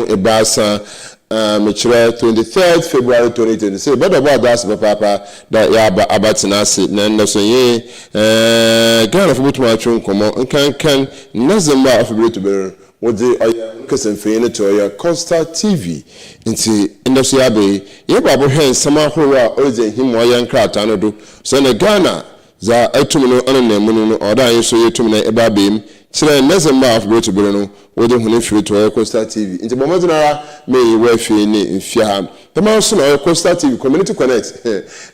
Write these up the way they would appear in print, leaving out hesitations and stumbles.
23, mekyerɛ 23rd February 2026. Bɛdɔ bɔ adɔ ase papaapa da yɛaba abatena ase na nnɛ so nye Ghanafo bɛtumi atwe nkɔmmɔ nkankan nnazemba a ɔfebere to bere wodze ɔyɛ kɛsɛmfɛyi no to ɔyɛ Costa TV. Nti ndɛ so yɛaba yi, yɛbɔ abɔhwɛ nsɛm ahorow a ɔredzi ahim wɔ ɔyɛ nkrataa no do sɛ ne Ghana dza atum no ɔno na mu no ɔda anyi so yɛtum na ɛba abɛm kyerɛ nnazemba a ɔfebere to bere no wode hone firi to ɔyɛ Costa TV. Nti bɔ mmɔden ara meyi wɔ afie ne mfie ha dɛm nso na ɔyɛ Costa TV Community Connect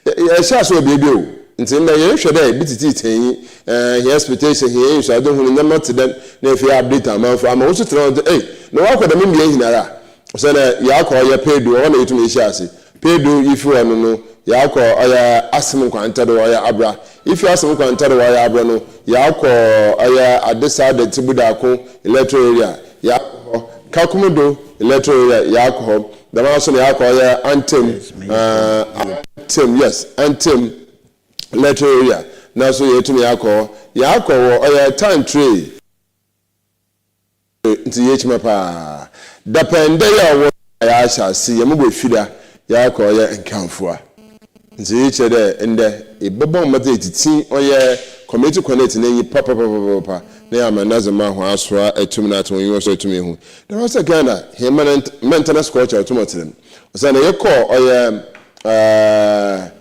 yɛhyɛ aso wɔ beebi o. Nti ndɛ yɛhwɛ dɛ bi titi tɛnyi hia expectation, hia nsuade hu no nneɛma te dɛn na afei update amanfo ama wo so tena hɔ nti ei na wakɔ dɛm mmea nyinara sɛ na yɛakɔ ɔyɛ peedo ɔhɔ na yɛtumi yɛhyɛ ase peedo yifi hɔ no yɛakɔ ɔyɛ Asem Nkwanta do, ɔyɛ Abra. Ifi Asem Nkwanta do, ɔyɛ Abra no, yɛakɔ ɔyɛ Adesa Dɛte Budako electoral area, yɛakɔ hɔ Kakum do electoral area, yɛakɔ hɔ dɛm nso na yɛakɔ ɔyɛ Antem, yes, Antem electoral area na so yɛtumi yɛakɔ wɔ ɔyɛ Tantre. Nti yɛkyima paa dapɛn dɛ yɛ a ɔwɔ yɛahyɛ ase yɛmobɔ efida yɛakɔ ɔyɛ Nkamfoa. Nti yɛkyerɛ dɛ ndɛ ebɛbɔ mmɔdze etiti ɔyɛ Community Connect n'enyi papapapapa na yɛ ama n'adze ho asoa atum na ato wɔn so atum ehu dɛm sɛ Ghana hɛn maintenance culture ɔtum ɔtena mu ɔsɛ na yɛkɔ ɔyɛ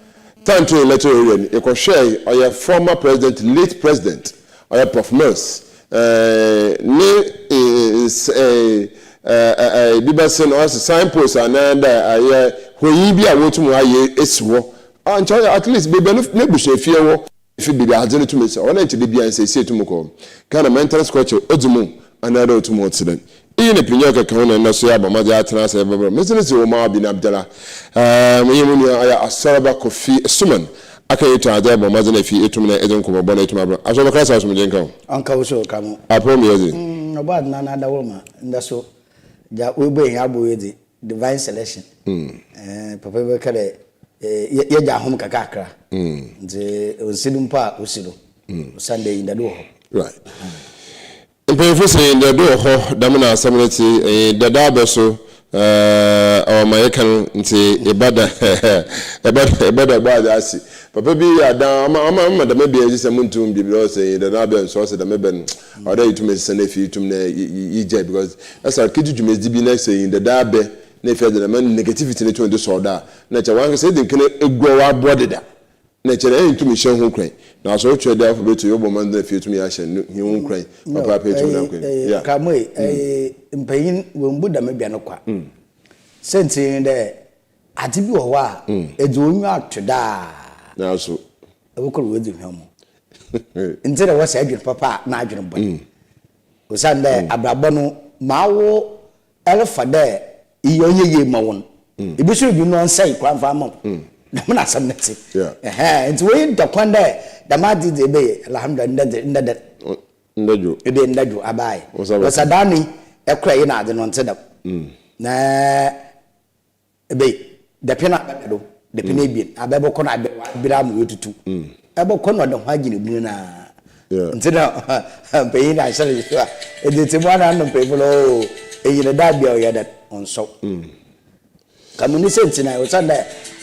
Tantre electoral area no, yɛkɔhwɛ ɔyɛ former president, late president ɔyɛ Prof Mills ne ɛɛ bi bɛsɛ no, ɔsɛ signpost anaa dɛ ayɛ hɔnyi bi a wɔtum ayɛ esi hɔ a nkyɛn ɔyɛ at least beebi a n'ebusuafie wɔ fi beebi a adze no tum esi ɔwɔ na nkyɛn de bi a nsɛsie tum kɔ. Ghana maintenance culture odzi mu anaa dɛ otum ɔtse dɛn iyi ne pinyo kɛkɛ ho na ɛnɛ so yɛ abɔ mmɔdze atena ase bɛbrɛ mesene si wɔ mu abi na Abdala yɛ mu nua ɔyɛ Asɔrɔba Kofi Suman aka yi to adze abɔ mmɔdze na efi etum na ɛdze nkɔmmɔbɔ na etum abrɛ Asɔrɔba kasa asomdwe nka ho. Ɔnka wo so ka mo. Apɔ mi yɛ dze. Ɔbɔ adena na adaworo ma nda so gya woebɔ ehia abo yi dze divine selection. Papa bi bɛka dɛ yɛgya ahom kakrakra nti onsi do mpo a osi do osiandɛ enyidado wɔ hɔ. Right, mpanyinfo sɛ enyidado wɔ hɔ dɛm na asɛm no te enyidado abɛ so ɔwɔ ma yɛka no. Nti ɛba da bɔ adze ase papa bi yɛ adan ɔma dɛm bea yi sɛ muntum bi bi ɔsɛ enyidado abɛ nso ɔsɛ dɛm bɛ no ɔdɛ yitum esesa na efi yitum na yigya because ɛsɛ akedzi dwumadzi bi na sɛ enyidado abɛ na efi ɛdze dɛm negativity ne tum de sɔɔ do a na kyɛ wankasa edi nkene egu a waboa deda na kyerɛ ɛyɛ ntumi hyɛ ho kwan na asɔre twɛ dɛ afɔ bɛtu yɛbɔ mɔden na fie tumi ahyɛ no hi ho kwan papa pɛ tumi na kwan ya. Kamoe mpanyin wɔmbu dɛm bea no kwa sɛnti dɛ adze bi wɔ hɔ a ɛdze onwa ato daa. Nanso ɛbɛkɔ no wɔdzi hwɛ mu nti na wɔsɛ adwene papa a na adwene bɔne osiane dɛ abrabɔ no maa wo ɛrefa dɛ iye ɔnyɛ yie ma wɔn ebi so ebi no ɔnsɛe kwan fa ama wo dɛm na asɛm no te. Ɛhɛn, nti wɔyi da kwan dɛ dɛm adze dze ebɛyɛ alhamdulillah ndɛ dze ndɛ dɛ ndadwo ebe ndadwo abaayɛ wɔsa daa ni ɛkora yi na adze no nte dɛm na ebe dɛpɛ na abɛda do dɛpɛ na ebien abɛbɔkɔ na abɛ abere ama wetutu ɛbɔkɔ na ɔde ho agyina ebunu na nti na mpanyin na ahyɛ no so a ɛde te mu ana no mpanyinfo no oo enyina da bia ɔyɛ dɛ ɔnsɔw kamuni sɛ nti na ɔsan dɛ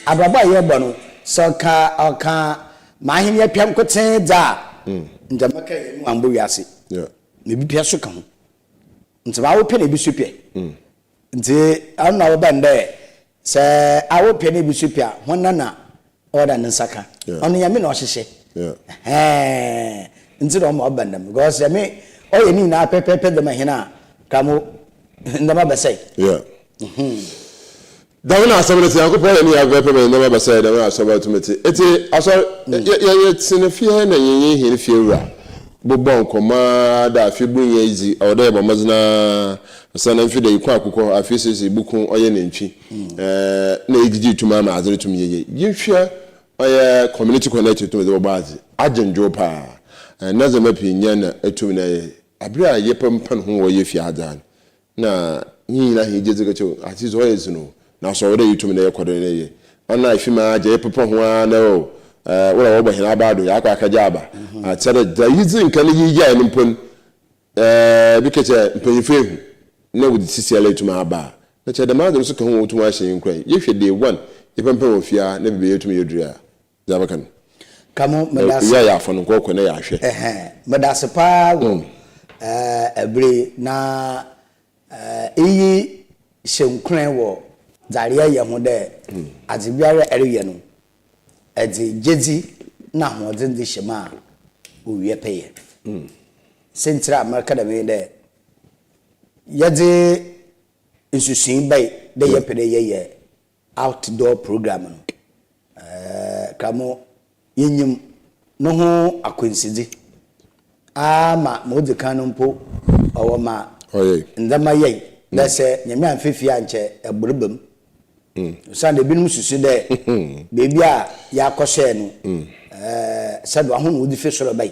abrabɔ a yɛbɔ no sɛ ɔka maahen yɛ pɛ nkotee dza a nkyɛn mɛka yɛn mu ambɔ wiase na ebi pɛ so ka ho nti maa wopɛ na ebi so pɛ nti ɔno na wɔbɛn dɛ sɛ awopɛ na ebi so pɛ a hɔn na ɔda ne nsa ka ɔno Nyame na ɔhyehyɛ ɛhɛn nti na ɔma ɔbɛn dɛm because Nyame ɔyɛ ne nyinaa pɛpɛɛpɛ dɛm ɛhɛn a kamo ndɛma bɛsɛe. Dɛm na asɛm no te. Nyankopɔn yɛ ne yɛ pɛpɛɛpɛ ma ndɛma bɛsɛe. Dɛm na asɛm atumi te eti asɔre yɛyɛ te ne fie na yɛnyɛ hɛn fie wura bobɔ nkɔmɔ da afe bu nyɛ dzi ɔwɔ dɛ yɛbɔ mmɔdzen ara sɛ na mfe dɛ yɛkɔ akokɔ afe siesie buku ɔyɛ nantwi na yɛgyegye tum ama adze no tum yɛ yie. Yɛhwɛ ɔyɛ Community Connect tum dze bɔbɔ adze agye paa na ndzɛmba pii nyɛ na etum na yɛ aber a yɛpɛmpɛn ho wɔ yɛ fie adze ano na ne nyinaa hɛn gyedzi kɛkyɛ ate sɛ ɔyɛ dzen o na sɛ ɔwɔ dɛ yɛtum na yɛkɔ do na yɛ ana efi mu agye yɛpepa ho ara na o wɔn a wɔbɔ hɛn aba do yɛakɔ akɛgye aba akyerɛ dza yidzi nka no yigyae no mpo no bi kɛkyɛ mpanyinfo ehu na wɔdze sisi ala etum aba a. Na kyerɛ dɛm adze no so ka ho ma wotum ahyɛ hɛn nkuran. Yɛhwɛ day one, yɛpɛmpɛn wɔ fie ara na beebi a yetum yedur a, dza abɛka no. Ka mo, Na meda ase. ewia yɛafa no nkorkor na yɛahwɛ. Ɛhɛn, meda ase paa wɔ ɛɛ bere yi, na ɛɛ iyi hyɛ nkuran wɔ dza ereyɛ ho dɛ adze biara a ereyɛ no, edze gyedzi na ahoɔdzen dze hyɛ mu a, owie pɛyɛ. Siantsir a mereka dɛm nye dɛ, yɛdze nsusui bae dɛ yɛpɛ dɛ yɛyɛ outdoor program no, ɛɛ Kramo, yenyim no ho akwansidze ara ma ma odzi kan no mpo ɔwɔ ma Ɔyɛe. ndzɛmba yɛe dɛ sɛ Nyame ammfa fie a nkyɛ bor ba mu. Osiandɛ binom susu dɛ beebi a yɛakɔhyɛɛ no, ɛɛ sɛ do ahɔn na wɔdze fi sor bae.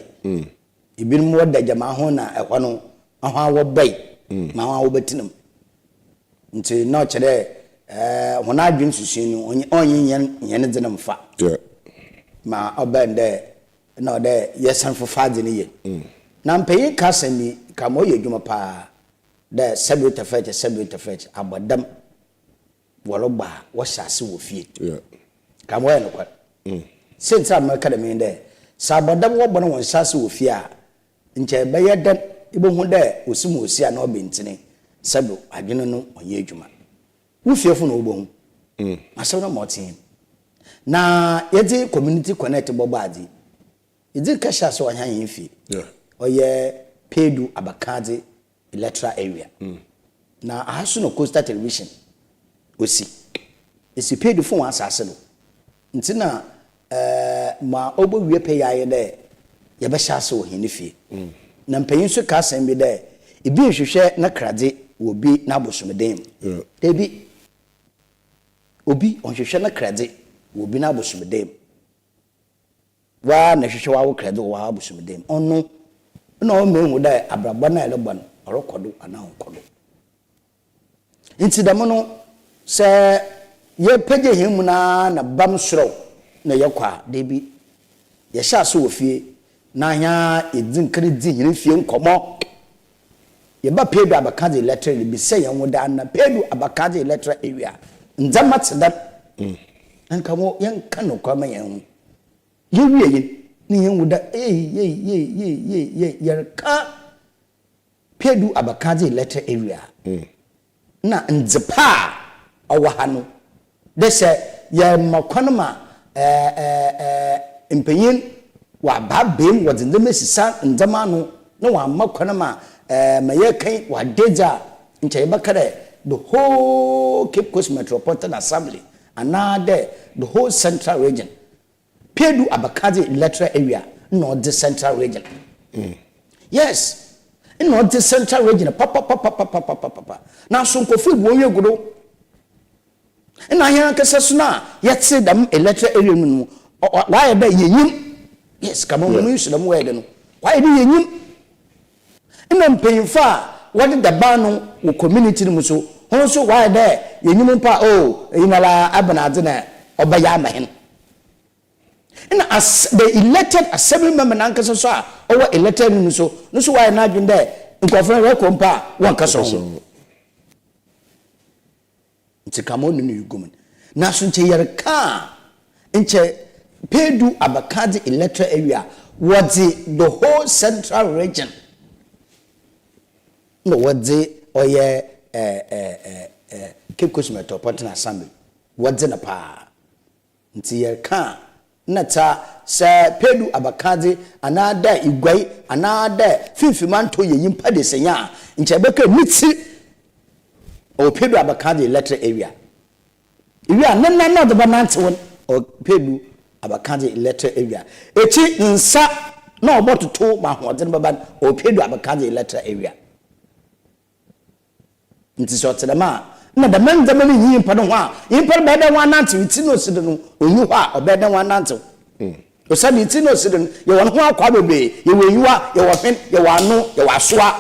Binom wɔda gyama ho na ɛhɔ no hɔn a wɔbae ma hɔn a wɔbɛtsena mu. Ntsi na ɔkyerɛ dɛ ɛɛ hɔn adwen susui no ɔnye ɔnye hɛn hɛn dze no mmfa. Ma ɔbɛn dɛ nna ɔwɔ dɛ yɛsan fofa adze no yie. Na mpanyin ka asɛm bi, ka ma ɔyɛ edwuma paa dɛ sɛbe tɛfɛɛkyɛ sɛbe tɛfɛɛkyɛ abɔdam wɔrobɔ a wɔhyɛ ase wɔ fie. Ka ma ɔyɛ nokwar. Siantsir a mereka dɛm nye dɛ, sɛ abɔdam wɔbɔ no wɔnnhyɛ ase wɔ fie a, nkyɛ ebɛyɛ dɛn ibohu dɛ osi ma osi anaa ɔbɛntsini sɛ do adwen no ɔnnyɛ edwuma. Wo fiefo na wobohu. Asɛm no ma ɔtse yi. Na yɛdze community connect bɔbɔ adze yi, yɛdze kɛhyɛ ase wɔ hɛn hɛn fie. Ɔyɛ Pedu Abakadze electoral area. Na aha so na Coastal Television osi. Esi Pedufo hɔn asaase do. Ntsi na ma obowie pɛ yɛ ara nye dɛ yɛbɛhyɛ ase wɔ hɛn fie. Na mpanyin so ka asɛm bi dɛ, Bi nnhwehwɛ ne kradze wɔ bi n'abosomdan mu. Dabi, obi ɔnnhwehwɛ ne kradze wɔ bi n'abosomdan mu. Woara na ehwehwɛ w'awo kradze wɔ w'abosomdan mu. Ɔno na ɔma ehu dɛ abrabɔ no a erobɔ no, ɔrokɔ do anaa ɔnnkɔ do. Ntsi dɛm no, sɛ yɛpegya hɛn mu no ara na bam serɛw na yɛkɔ a, dabi. Yɛhyɛ ase wɔ fie na hɛn ara yedzi nkan dzi hɛn fie nkɔmbɔ. Yɛba Pedro Abakadze Electoral yebisa hɛn ho dɛ ana Pedro Abakadze Electoral Area ndzɛmba tse dɛn? Nka wɔ yɛnka nokwar ma hɛn ho. Yewie yi na yehu dɛ ei yei yei yei yei yei yɛreka Pedu Abakadze Electoral Area na ndzepa a ɔwɔ ha no dɛ sɛ yɛma kwan ma mpanyin wɔabaabaa mu wɔdze ndzɛmba esisa ndzɛmba ano na wɔama kwan ma ma yɛreka yi wɔada edzi a, nkyɛ yɛbɛka dɛ the whole Cape Coast Metropolitan Assembly anaa dɛ the whole Central Region Pedu Abakadze Electoral Area nna ɔdze Central Region. Yes, nna ɔdze Central Region papapapapapapa. Naaso nkorɔfo ebu hɔn egu do. Nna hɛn ankasa so no a yɛtse dɛm electoral area no mu no, ɔayɛ dɛ yenyim. Yes, kama hom use dɛm word no. Ɔayɛ dɛ yenyim. Nna mpanyimfo a wɔdeda ban no wɔ community no mu so, hɔn so wɔayɛ dɛ yenyim mpo a, oh, iyi noara ebɛnadze na ɔbɛyɛ ama hɛn? Nna as the elected assembly member nankasa so a ɔwɔ elected no mu so no so ɔayɛ n'adwen dɛ nkorɔfo no rokɔ mpo a wɔnnkɛsɔ hɔn. Ntsi ka ma ɔno no gu mu. Naaso nkyɛ yɛreka a, nkyɛ Pedu Abakadze electoral area wɔdze the whole central region na wɔdze ɔyɛ Cape Coast Metropolitan Assembly wɔdze no paa. Ntsi yɛreka a, nna tsa sɛ Pedu Abakadze anaa dɛ Iguai anaa dɛ Finfimantɔ yɛ nyimpa dasenya a, nkyɛ yɛbɛka ne tsir ɔwɔ Pedu Abakadze electoral area. Iwie a, ne nan na ɔdze bɛnantsew no ɔwɔ Pedu Abakadze electoral area. Ekyir nsa na ɔbɔtotow ma ahoɔdzen bɛba no ɔwɔ Pedu Abakadze electoral area. Ntsi sɛ ɔtse dɛm a, nna dɛm ndzɛmba no nnyi nyimpa no ho a, nyimpa no bɛyɛ dɛn ɔanantsew? Tsir na osi do no, onnyi hɔ a, ɔbɛyɛ dɛn ɔanantsew? Osiandɛ tsir na osi do no, yɛwɔ no ho akwaa beberee, yɛwɔ enyiwa, yɛwɔ hwen, yɛwɔ ano, yɛwɔ asowa.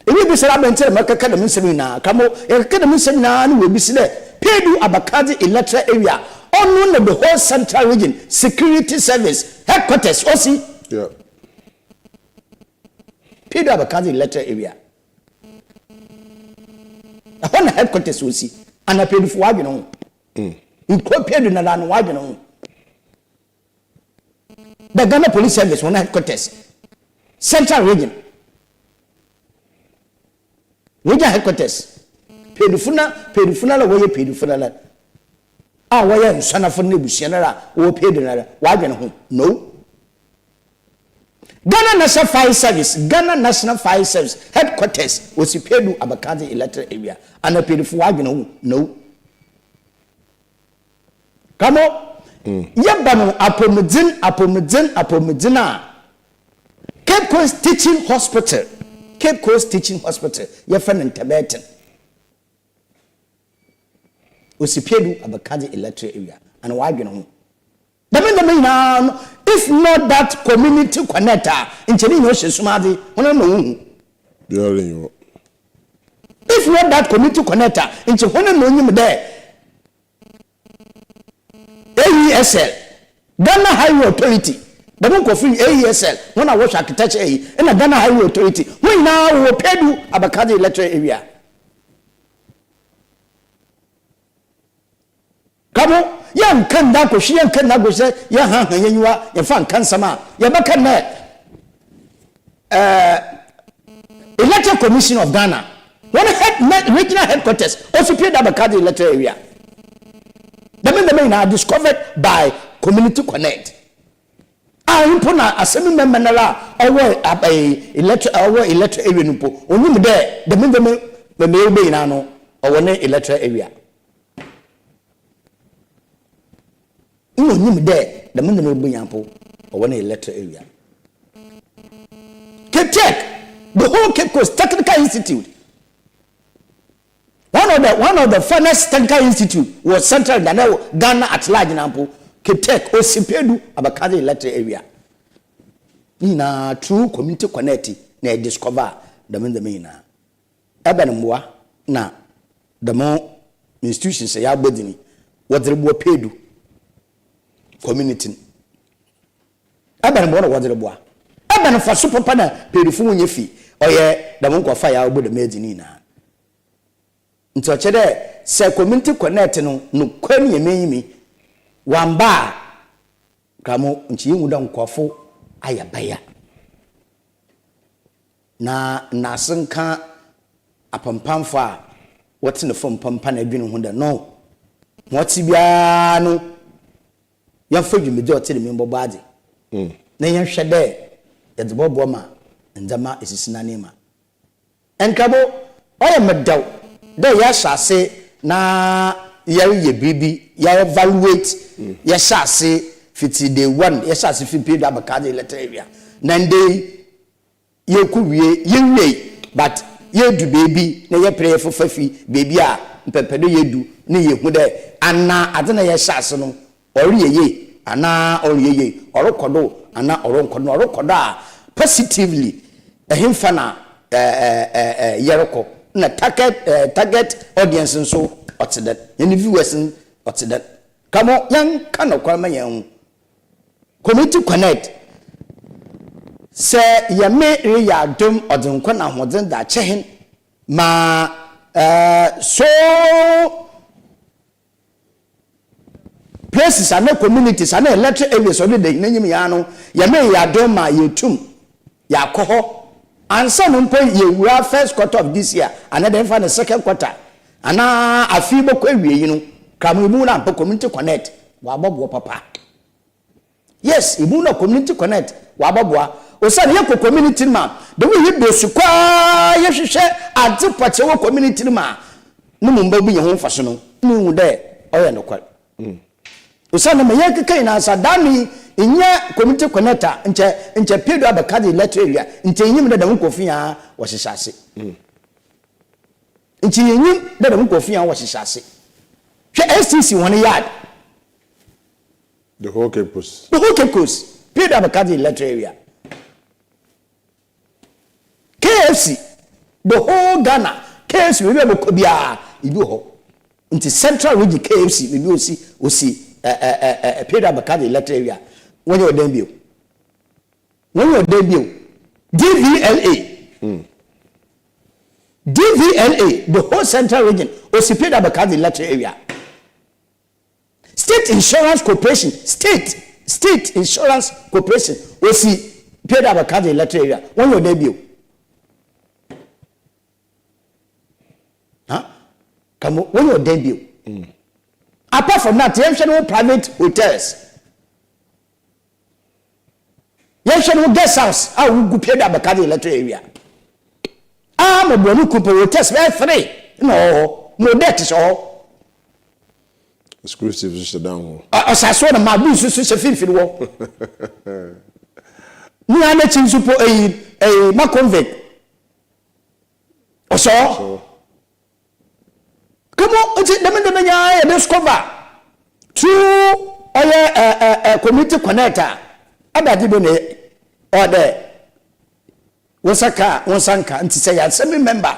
Emi bisa dɛ abɛn ntsi na merekɛka dɛm nsɛm yi nyina? Kamo, yɛkɛka dɛm nsɛm nyina na woebisi dɛ, Pedu Abakadze Electoral Area, ɔno na the whole Central Region Security Service headquarters osi. Pedu Abakadze Electoral Area. Ɛhɔ na headquarters osi. Ana Pedufo wɔadwene ho? Nkuro Pedu na no wɔadwene ho? The Ghana Police Service wɔn headquarters, Central Region, region headquarters, Pedufo na Pedufo na wɔyɛ Pedufo na a wɔyɛ nsɔnafo ne ebusua na a wɔwɔ Pedu na wɔadwene ho? No. Ghana National Fire Service, Ghana National Fire Service headquarters osi Pedu Abakadze electoral area. Ana Pedufo wɔadwene ho? No. Kamo, yɛba no apɔmuden, apɔmuden, apɔmuden a, Cape Coast Teaching Hospital, Cape Coast Teaching Hospital, yɛfrɛ no Ntɛbɛɛten. Osi Pedu Abakadze electoral area. Ana wɔadwene ho? Dɛm ndzɛmba nyinaa no, if not that Community Connect a, nkyɛ ne nyinaa ɔhyɛ sum adze, hɔn na wohu. Biara nyi hɔ. If not that Community Connect a, nkyɛ hɔn na onyim dɛ AESL, Ghana Highway Authority, dɛm nkorɔfo yi AESL, hɔn a wɔhwɛ architecture yi, ɛna Ghana Highway Authority, hɔn nyinaa wɔwɔ Pedu Abakadze electoral area. Kamo, yɛnka nna akɔhwi, yɛnka nna akɔhwi sɛ yɛhaha yɛnyiwa, yɛmfa nka nsɛm a yɛbɛka nnɛ. Electoral Commission of Ghana, wɔn head, regional headquarters, osi Pedu Abakadze electoral area. Dɛm ndzɛmba nyinaa discovered by Community Connect. A mpo na asɛm mmɛmma nara a ɔwɔ electoral, ɔwɔ electoral area no mpo, onyim dɛ dɛm ndzɛmba mmɛmma yi nyinaa no, ɔwɔ ne electoral area. Nna onyim dɛ dɛm ndzɛmba yi nyinaa mpo, ɔwɔ ne electoral area. Cape Tech, the whole Cape Coast Technical Institute, one of the finest technical institute wɔ Central Ghana, Ghana at large na mpo, Cape Tech osi Pedu Abakadze electoral area. Ne nyinaa through Community Connect na yɛ discover dɛm ndzɛmba nyinaa. Ɛbɛn mboa na dɛm institutions a yɛabɔ dzin yi wɔdze reboa Pedu community no? Ɛbɛn mboa na wɔdze reboa? Ɛbɛn mfaso papa na Pedufo ho nyɛ fi ɔyɛ dɛm nkorɔfo a yɛabɔ dɛm edzin nyinaa? Nti ɔkyerɛ dɛ sɛ Community Connect no nokwar no yɛ m'enyim wamba a, kramo nkyɛ yehu dɛ nkorɔfo ayɛ baya. Na ndaase nka apampamfo a wɔtse fam pampa na adwene ho dɛ no, ma ɔtse biara no, yɛmfa dwumadzi a ɔtse dɛm yi mbɔbɔ adze na yɛnhwɛ dɛ yɛdze bɔboa ma ndzɛmba esisi n'anan mu a. Nkrabo, ɔyɛ me dɛw dɛ yɛahyɛ ase na yɛreyɛ biribi, yɛ evaluate, yɛhyɛ ase fiti day one, yɛhyɛ ase fi Pedu Abakadze electoral area na ndɛ yi yɛkɔ wie, yɛwie, but yɛdu beebi na yɛpere yɛfofa fi beebi a mpɛmpɛ do yɛdu ne yɛhu dɛ ana adze na yɛhyɛ ase no ɔreyɛ yie anaa ɔreyɛ yie, ɔrekɔ do anaa ɔrenkɔ do, na ɔrekɔ do a positively, ɛhemfa na ɛɛ ɛɛ yɛrekɔ, na target audience nso ɔte dɛ yɛn viewers ɔte dɛ. Kamo, yɛnka nokwar ma yɛn ho. Community Connect, sɛ yɛme reyɛ adom, ɔdze nkwa na ahoɔdzen da akyɛ hen ma so places ana communities ana electoral areas ɔde da n'enyim ya no, yɛme yɛ adom ma yɛtum yɛakɔ hɔ ansa no mpo yɛwura first quarter of this year ana dɛm fa ne second quarter anaa afi bɔkɔ awie yi no, kramo emu na mpo Community Connect wɔabɔboɔ papa. Yes, emu na Community Connect wɔabɔboa osane yɛkɔ community no ma de woyi dosu kwaa, yɛhwehwɛ adze pɔkyɛ wɔ community no ma ne mu mba bi nya ho mfaso no, ne hu dɛ ɔyɛ nokwar osane ma yɛkeka nyinaa sa daa no yi nyɛ Community Connect a, nkyɛ Pedu Abɛka de electoral area nkyɛ enyim dɛ dɛm nkurɔfo nyinaa wɔhyehyɛ ase. Nti yenyim dɛ dɛm nkurɔfo nyinaa wɔhyehyɛ ase. Hwɛ STC wɔn yard. The whole Cape Coast. The whole Cape Coast, Pedu Abɛka de electoral area, KFC, the whole Ghana, KFC baabi a bɛkɔ biara ebi wɔ hɔ. Nti Central Region KFC baabi osi ɛɛ ɛɛ ɛɛ Pedu Abɛka de electoral area, wɔnyɛ ɔdan bio, wɔnyɛ ɔdan bio. DVLA. DVLA, the whole central region, osi Pedu Abakadze electoral area. State Insurance Corporation, State, State Insurance Corporation, osi Pedu Abakadze electoral area. Wɔnyɛ ɔdan bio. Ha? Kamo, wɔnyɛ ɔdan bio. Apart from that, yɛnhwɛ no private hotels. Yɛnhwɛ no guest house a wogu Pedu Abakadze electoral area. Ah, mo brɔno kupo hotels bɛyɛ three na ɔwɔ hɔ. Mo dɛ te sɛ hɔ. Exclusive nso hyɛ dan hɔ. Ɔsasoɔ na maabu nso so hyɛ finfin wɔ. Ne nyinaa n'akyi nso po eyi eyi ma convict. Ɔsɔ. Kamo nti dɛm dɛm nyinaa yɛ discover through ɔyɛ ɛ ɛ ɛ community connect a abade bi na ɔdɛ wɔn ka wɔn nsa nka. Nti sɛ yɛ assembly member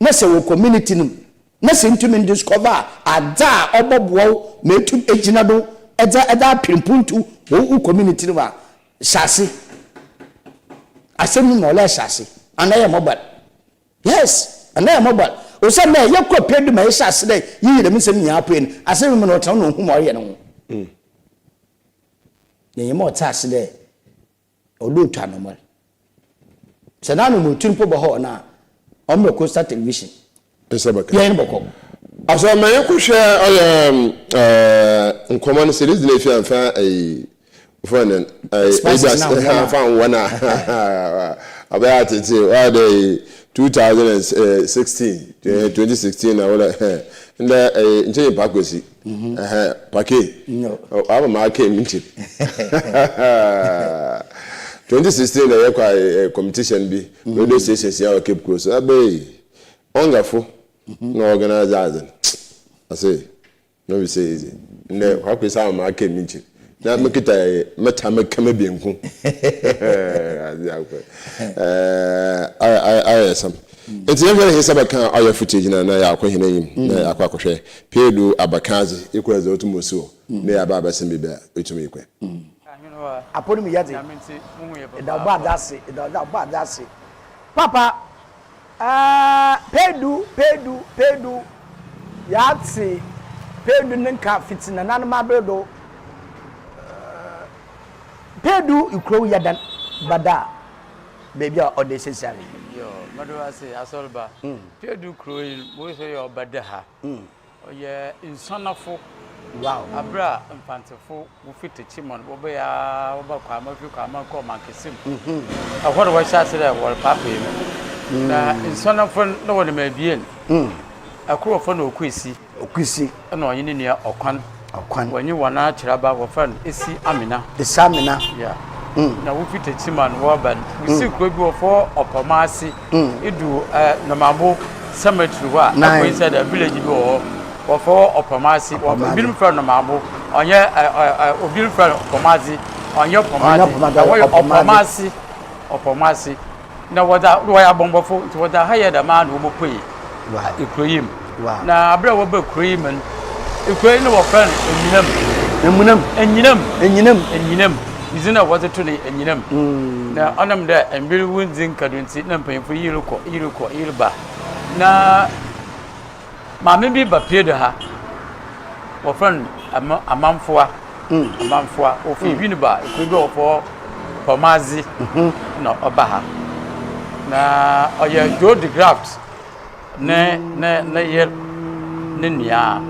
na sɛ wɔ community no mu na sɛ ntumi discover adze a ɔbɛboa wo ma etum egyina do ɛdze ɛdze apempuntu wɔ wo community no mu a, hyɛ ase. Asɛm no ma ɔlɛ hyɛ ase ana yɛ mobile. Yes, ana yɛ mobile osan dɛ yɛkɔ pɛ du ma yɛhyɛ ase dɛ yiyi dɛm nsɛm nyinaa poe no, asɛm mu na ɔtena na ohun ma ɔreyɛ ne ho yɛnyɛ ma ɔte ase dɛ ɔde otu anamɔre sɛ n'ano mu otu mpo bɔ hɔ na ɔmmerɛ Coastal Television. Nsa bɛka. Yɛn bɔkɔ. Asɔ ma yɛnkɔhwɛ ɔyɛ nkɔmmɔ no sɛ de gyina efi amfa ɛyi fɔ ne ɛyi Spices na wɔn a. Fa nwɔ na ɔbɛyɛ atete ɔyɛ dɛ 2016, 2016 na wɔlɛ ndɛ ɛyi nkyɛn yɛ pakosi ɛhɛn pake. No. Ama maa ke mi nkyɛn 2016 na yɛkɔ ɛ competition bi radio station si awɔ Cape Coast ɛbɛyi ɔngafo na organize adze no ase no bi sɛ easy. Ndɛ wakɔ sɛ ama maa ke mi nkyɛn na mekita yɛ mɛta mɛka mɛ bienku ade akɔ ɛɛ ayɛ sam. Nti yɛhwɛ ne hesa bɛka ɔyɛ footage na na yɛakɔ hene enyim na yɛakɔ akɔhwɛ Peedu Abakadze ekura dze otum osi hɔ na yɛaba abɛsɛn biribi a etum yi kɔ. Apɔ no mu yɛ dze ɛda ɔbɔ adze ase, ɛda ɔbɔ adze ase papa. Peedu, Peedu, Peedu, yɛate Peedu ne nka fiti nananom aber do. Peedu ikurow yɛ dan bada beebi a ɔda esiesie yi. Yo, mɛdo ase asɔreba. Peedu kuro yi mo sɛ yɛ ɔbɛda ha. Ɔyɛ nsanafo. Aber a mfantefo wofi Techiman wɔbɛyɛ a wɔba Kwama fi Kwama kɔ Mankessim. Ɛhɔ na wɔhyɛ ase dɛ wɔrepaapaa mu. Na nsanafo no na wɔnam abien. Ɛkoro wɔfrɛ no Okuesi. Okuesi. Ɛna ɔnye ne nua Ɔkwan. Ɔkwan. Wɔnye wɔn akyerɛba wɔfrɛ no Esi Amina. Esi Amina. Yeah. Na wofi Techiman wɔreba no, wosi kuro bi wɔfrɛ Ɔpɔma ase. Edu Nɔmabo cemetery hɔ a, akɔ inside a village bi wɔ hɔ. Wɔfrɛ Ɔpɔma ase. Ebinom frɛ no Nɔmabo. Ɔnyɛ ɛ ɛ obi frɛ no Ɔpɔma ase. Ɔnyɛ Ɔpɔma ase. Ɛhɔ yɛ Ɔpɔma ase. Ɔpɔma ase. Na wɔdza wɔyɛ abɔmbɔfo nti wɔdza ha yɛ dɛm ara na wɔbɔpuei ekuro yi mu. Na aber a wɔba kuro yi mu no, ekuro yi no wɔfrɛ no Enyinam. Enyinam. Enyinam. Enyinam. Enyinam. Dzin a wɔdze to no yɛ Enyinam. Na ɔnam dɛ mber wonndzi nkado ntsi na mpanyimfo yi rokɔ, yi rokɔ, yi reba. Na maame bi ba pue do ha, wɔfrɛ no Ama Amanfoa. Amanfoa. Ofi Winneba, ekuro bi a wɔfrɛ Pɔmadze na ɔba ha. Na ɔyɛ Joe de Graft ne ne ne yer ne nua.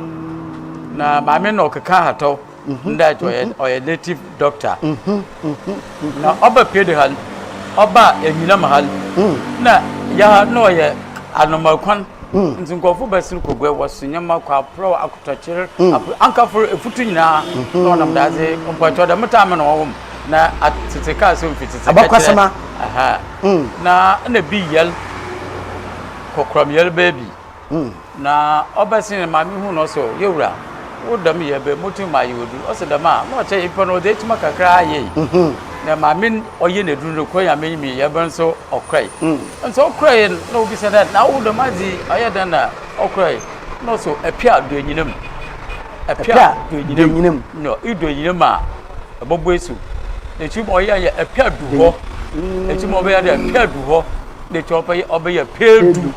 Na maame no ɔkeka ahatɔw ndɛ ɔyɛ ɔyɛ native doctor. Na ɔba pue do ha no, ɔba Enyinam ha no, na yɛ ha na ɔyɛ anomakwan. Nti nkurɔfo bɛsen kɔ gua, wɔso nneɛma kɔ aporɔw, akotɔkyer, ankafo efutu nyinaa na ɔnam daadze mpɔkyɛw dɛm time na wɔwɔ mu. Na atete kaa sɛ mfi tete Abakɔsɛm. Aha. Na na bi yɛl kɔkɔrɔm yɛl baabi. Na ɔbɛsen maame hu no ɔsɛ yɛwura wo dɛm yɛ bɛ motum ma ayɛ odu ɔsɛ dɛm a na ɔkyɛ yɛpɛ no ɔdze ekyima kakra ayɛ yi. Na maame ɔyɛ n'eduru no kɔ nyame nyimi yɛbɛn nso ɔkɔe. Nso ɔkɔe na obisa dɛ na wo dɛm adze ɔyɛ dɛn na ɔkɔe na ɔsɛ ɛpia do enyinam. Ɛpia do enyinam. No ido enyinam a ɛbɔbɔ esu. N'ekyi ma ɔyɛ yɛ ɛpia du hɔ. N'ekyi ma ɔbɛyɛ dɛ ɛpia du hɔ. N'ekyi ɔbɛyɛ ɔbɛyɛ peedu.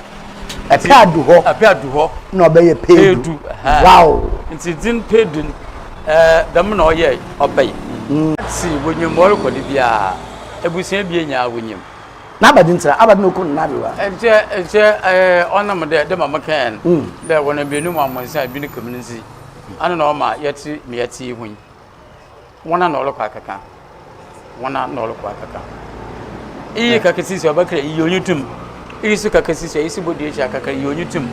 Ɛpɛ adu hɔ. Ɛpɛ adu hɔ. Na ɔbɛyɛ peedu. Wow. Nti dzin peedu no ɛɛ dɛm na ɔyɛe ɔbɛe. Si wonyim ma ɔrokɔ do biara. Ebusua ebien nyinaa wonyim. N'abɛdze ntsira, abɛdze na okum n'abewa. Nkyɛ nkyɛ ɛɛ ɔnam dɛ dɛ ma mekãe no dɛ hɔn ebienu mu amonsa a bi no ka mu no ntsi, ano na ɔma yɛtse ma yɛtse yi ho yi. Woana na ɔrokɔ akɛkã? Woana na ɔrokɔ akɛkã? Iyi ka kesi sɛ ɔbɛkra iyi onyi tum. Iyi so ka kesi sɛ iyi so bodua ekyir akɛkra iyi onyi tum.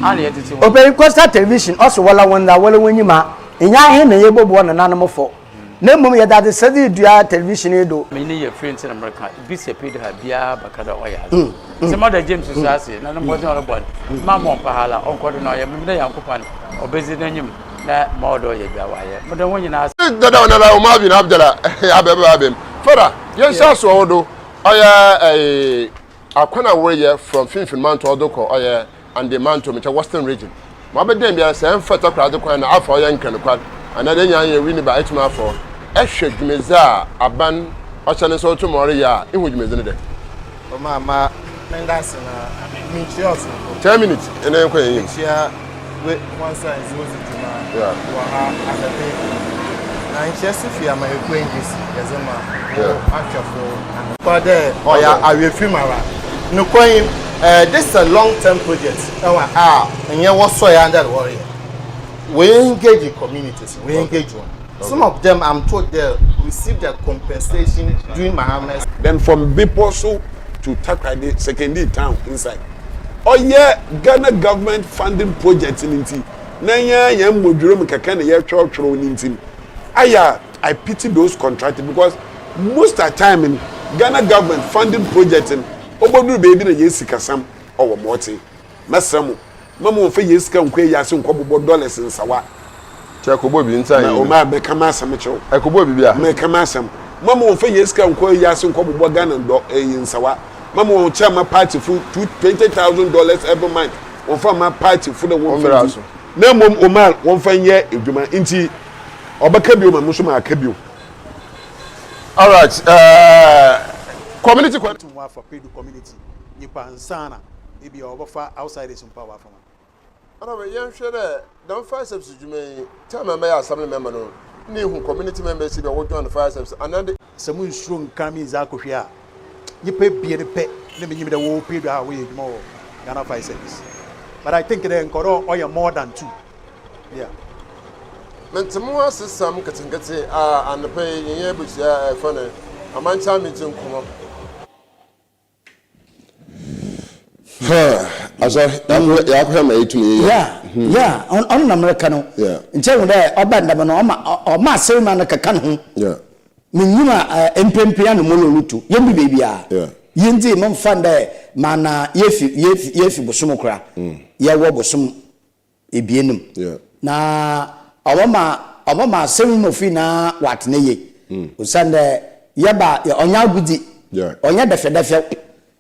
Ana yɛtsetse ho? Ɔpanyin Coastal Television ɔse wɔla wɔn dza wɔla w'enyim a, nnyɛ ahen na yebobu ɔnananom fɔ, na mbom yɛdze adzesɛdze redua television yi do. M'enyi yɛ fir ntsi na mereka, bi sɛ Peter ha biara bɛka dɛ ɔyɛ adze. Ntsi mada James so ase na no mbɔdzen a ɔrobɔ no, mma mmbɔ mpaa hala, ɔnkɔ do na ɔnyɛ, minyim dɛ Nyankopɔn obedzi n'enyim na ma ɔwɔ dɛ ɔyɛ biara ɔayɛ. Meda hɔn nyina ase. Dada nana Umar bin Abdallah abɛbɛ abɛm fada yɛn hyɛ aso ɔwɔ do ɔyɛ ɛɛ akwan a wɔreyɛ from finfin manto ɔdo kɔ ɔyɛ ande manto mekyɛ western region ma ɔbɛdɛn biara sɛ ɛmfa takoradi kwan na afa ɔyɛ nkran kwan anaa dɛ nyan yɛ wini ba ɛtumi afɔ ɛhwɛ dwumadzi a aban ɔhyɛ ne nsa ɔtum ɔreyɛ a ihu dwumadzi no dɛ. Ɔma ma menda ase na menkyia ɔsomfo. 10 minutes ɛna yɛnkɔ yɛn yam. Mekyia we wɔn nso a ɛdze wodzi dwuma wɔ ha anɔpa yi. Na nkyɛ so fi amanyɔkuo NDC yɛdze ma wo ahwɛfo anɔpa dɛ ɔyɛ awerɛfir mu ara. Nokwar yi, eh, this is a long term project ɛwɔ a nnyɛ wɔsɔe ara dɛ wɔreyɛ. We engage communities, we engage wɔn. Some of them I'm told they received their compensation during Mahama's. Then from Bepɔso to Takoradi Sekondi town inside. Ɔyɛ Ghana government funding project no nti na yɛn yɛn mmɔdwerɛ mu kɛkɛ na yɛtwerɛtwerɛw no nti no ayɛ a I pity those contractors because most a time no Ghana government funding project no ɔbɔduru baabi na yɛn sikasɛm ɔwɔ mɔɔte. Mɛsrɛ mo Mma mo nfa yɛn sika nkɔ eyiase nkɔ bobɔ dollars nsawa. Kyɛ kɔbɔ bi nsa yi no. Ɔmaa mɛka m'asɛm kyerɛ wo. Ɛkɔbɔ biribi a. Mɛka m'asɛm. Mma mo nfa yɛn sika nkɔ eyiase nkɔ bobɔ Ghana dɔ ɛyi nsawa. Mma mo nkyɛ ma party fo two $20,000 every month wɔn fa ma party fo na wɔn fa di. Na mmom Omar wɔn fa nyɛ edwuma nti ɔbɛka bio ma mo nso ma aka bio. Alright, uh, community. Tum wafa Pedu community nyimpa ansaana ebia ɔbɛfa outsiders mpo a ɔafa hɔn. Ana me yɛnhwɛ dɛ dɛm fire service dwuma yi, time a mɛyɛ assembly member no, nna ehu community members bi a wɔ join fire service anaa de. Sɛ munnsuro nnka me nndzi akɔhwi a, nyimpa ebien pɛ na minyim dɛ wɔwɔ Pedu ha a wɔyɛ edwuma wɔ Ghana Fire Service. But I think dɛ nka ɔwɔ dɛ ɔyɛ more than two. Yeah. Mente mo asesɛm nketenkete a anɔpa yi yɛnyɛ abusua a ɛfɛ no amankyɛ amegye nkɔmmɔ. Asɔ yɛakɔhwɛ ma yɛtumi yɛ. Yeah, yeah, ɔno na mereka no. Nkyɛ hu dɛ ɔba ndɛm no ɔma ɔma asɛm ma no keka ne ho. Menyim a mprempren ano molo rutu, yenndu beebiara. Yi ntsi momfa no dɛ mana yefi yefi yefi bosom kora, yɛwɔ bosom ebien no mu. Na ɔbɛma ɔbɛma asɛm yi mu nyinaa wɔatsena yie. Osiandɛ yɛba a ɔnnyɛ agodzi, ɔnnyɛ dɛfɛdɛfɛw.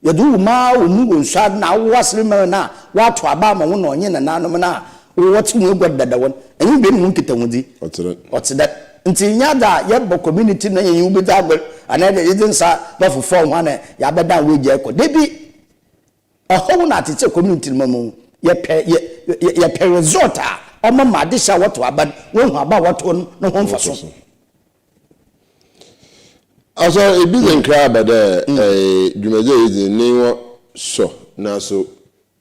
Yɛdze wo ma wɔ mu wɔ nsu ano na awo asɛm mu no a wɔato aba ama wo na ɔnye nananom no a wɔtse hɔn egua do dadaw no, enye hɔn ho nkitahodzi ɔtse dɛn? Ntsi nnyɛ adze a yɛbɔ community no na yɛnye wo bedzi agor anaa yɛdze nsa bɛfofɔw ho ana yɛabɛdan w'egya ekɔ. Dabi! Ɔhaw na atsetse community no mu yɛpɛ yɛ yɛpɛ result a ɔma ma adehye a wɔtow aba no woehu aba a wɔtow no no ho mfaso. Asɔr, ebi dze nkra aba dɛ dwumadzi a yedzi no n'enyiwa sɔ naaso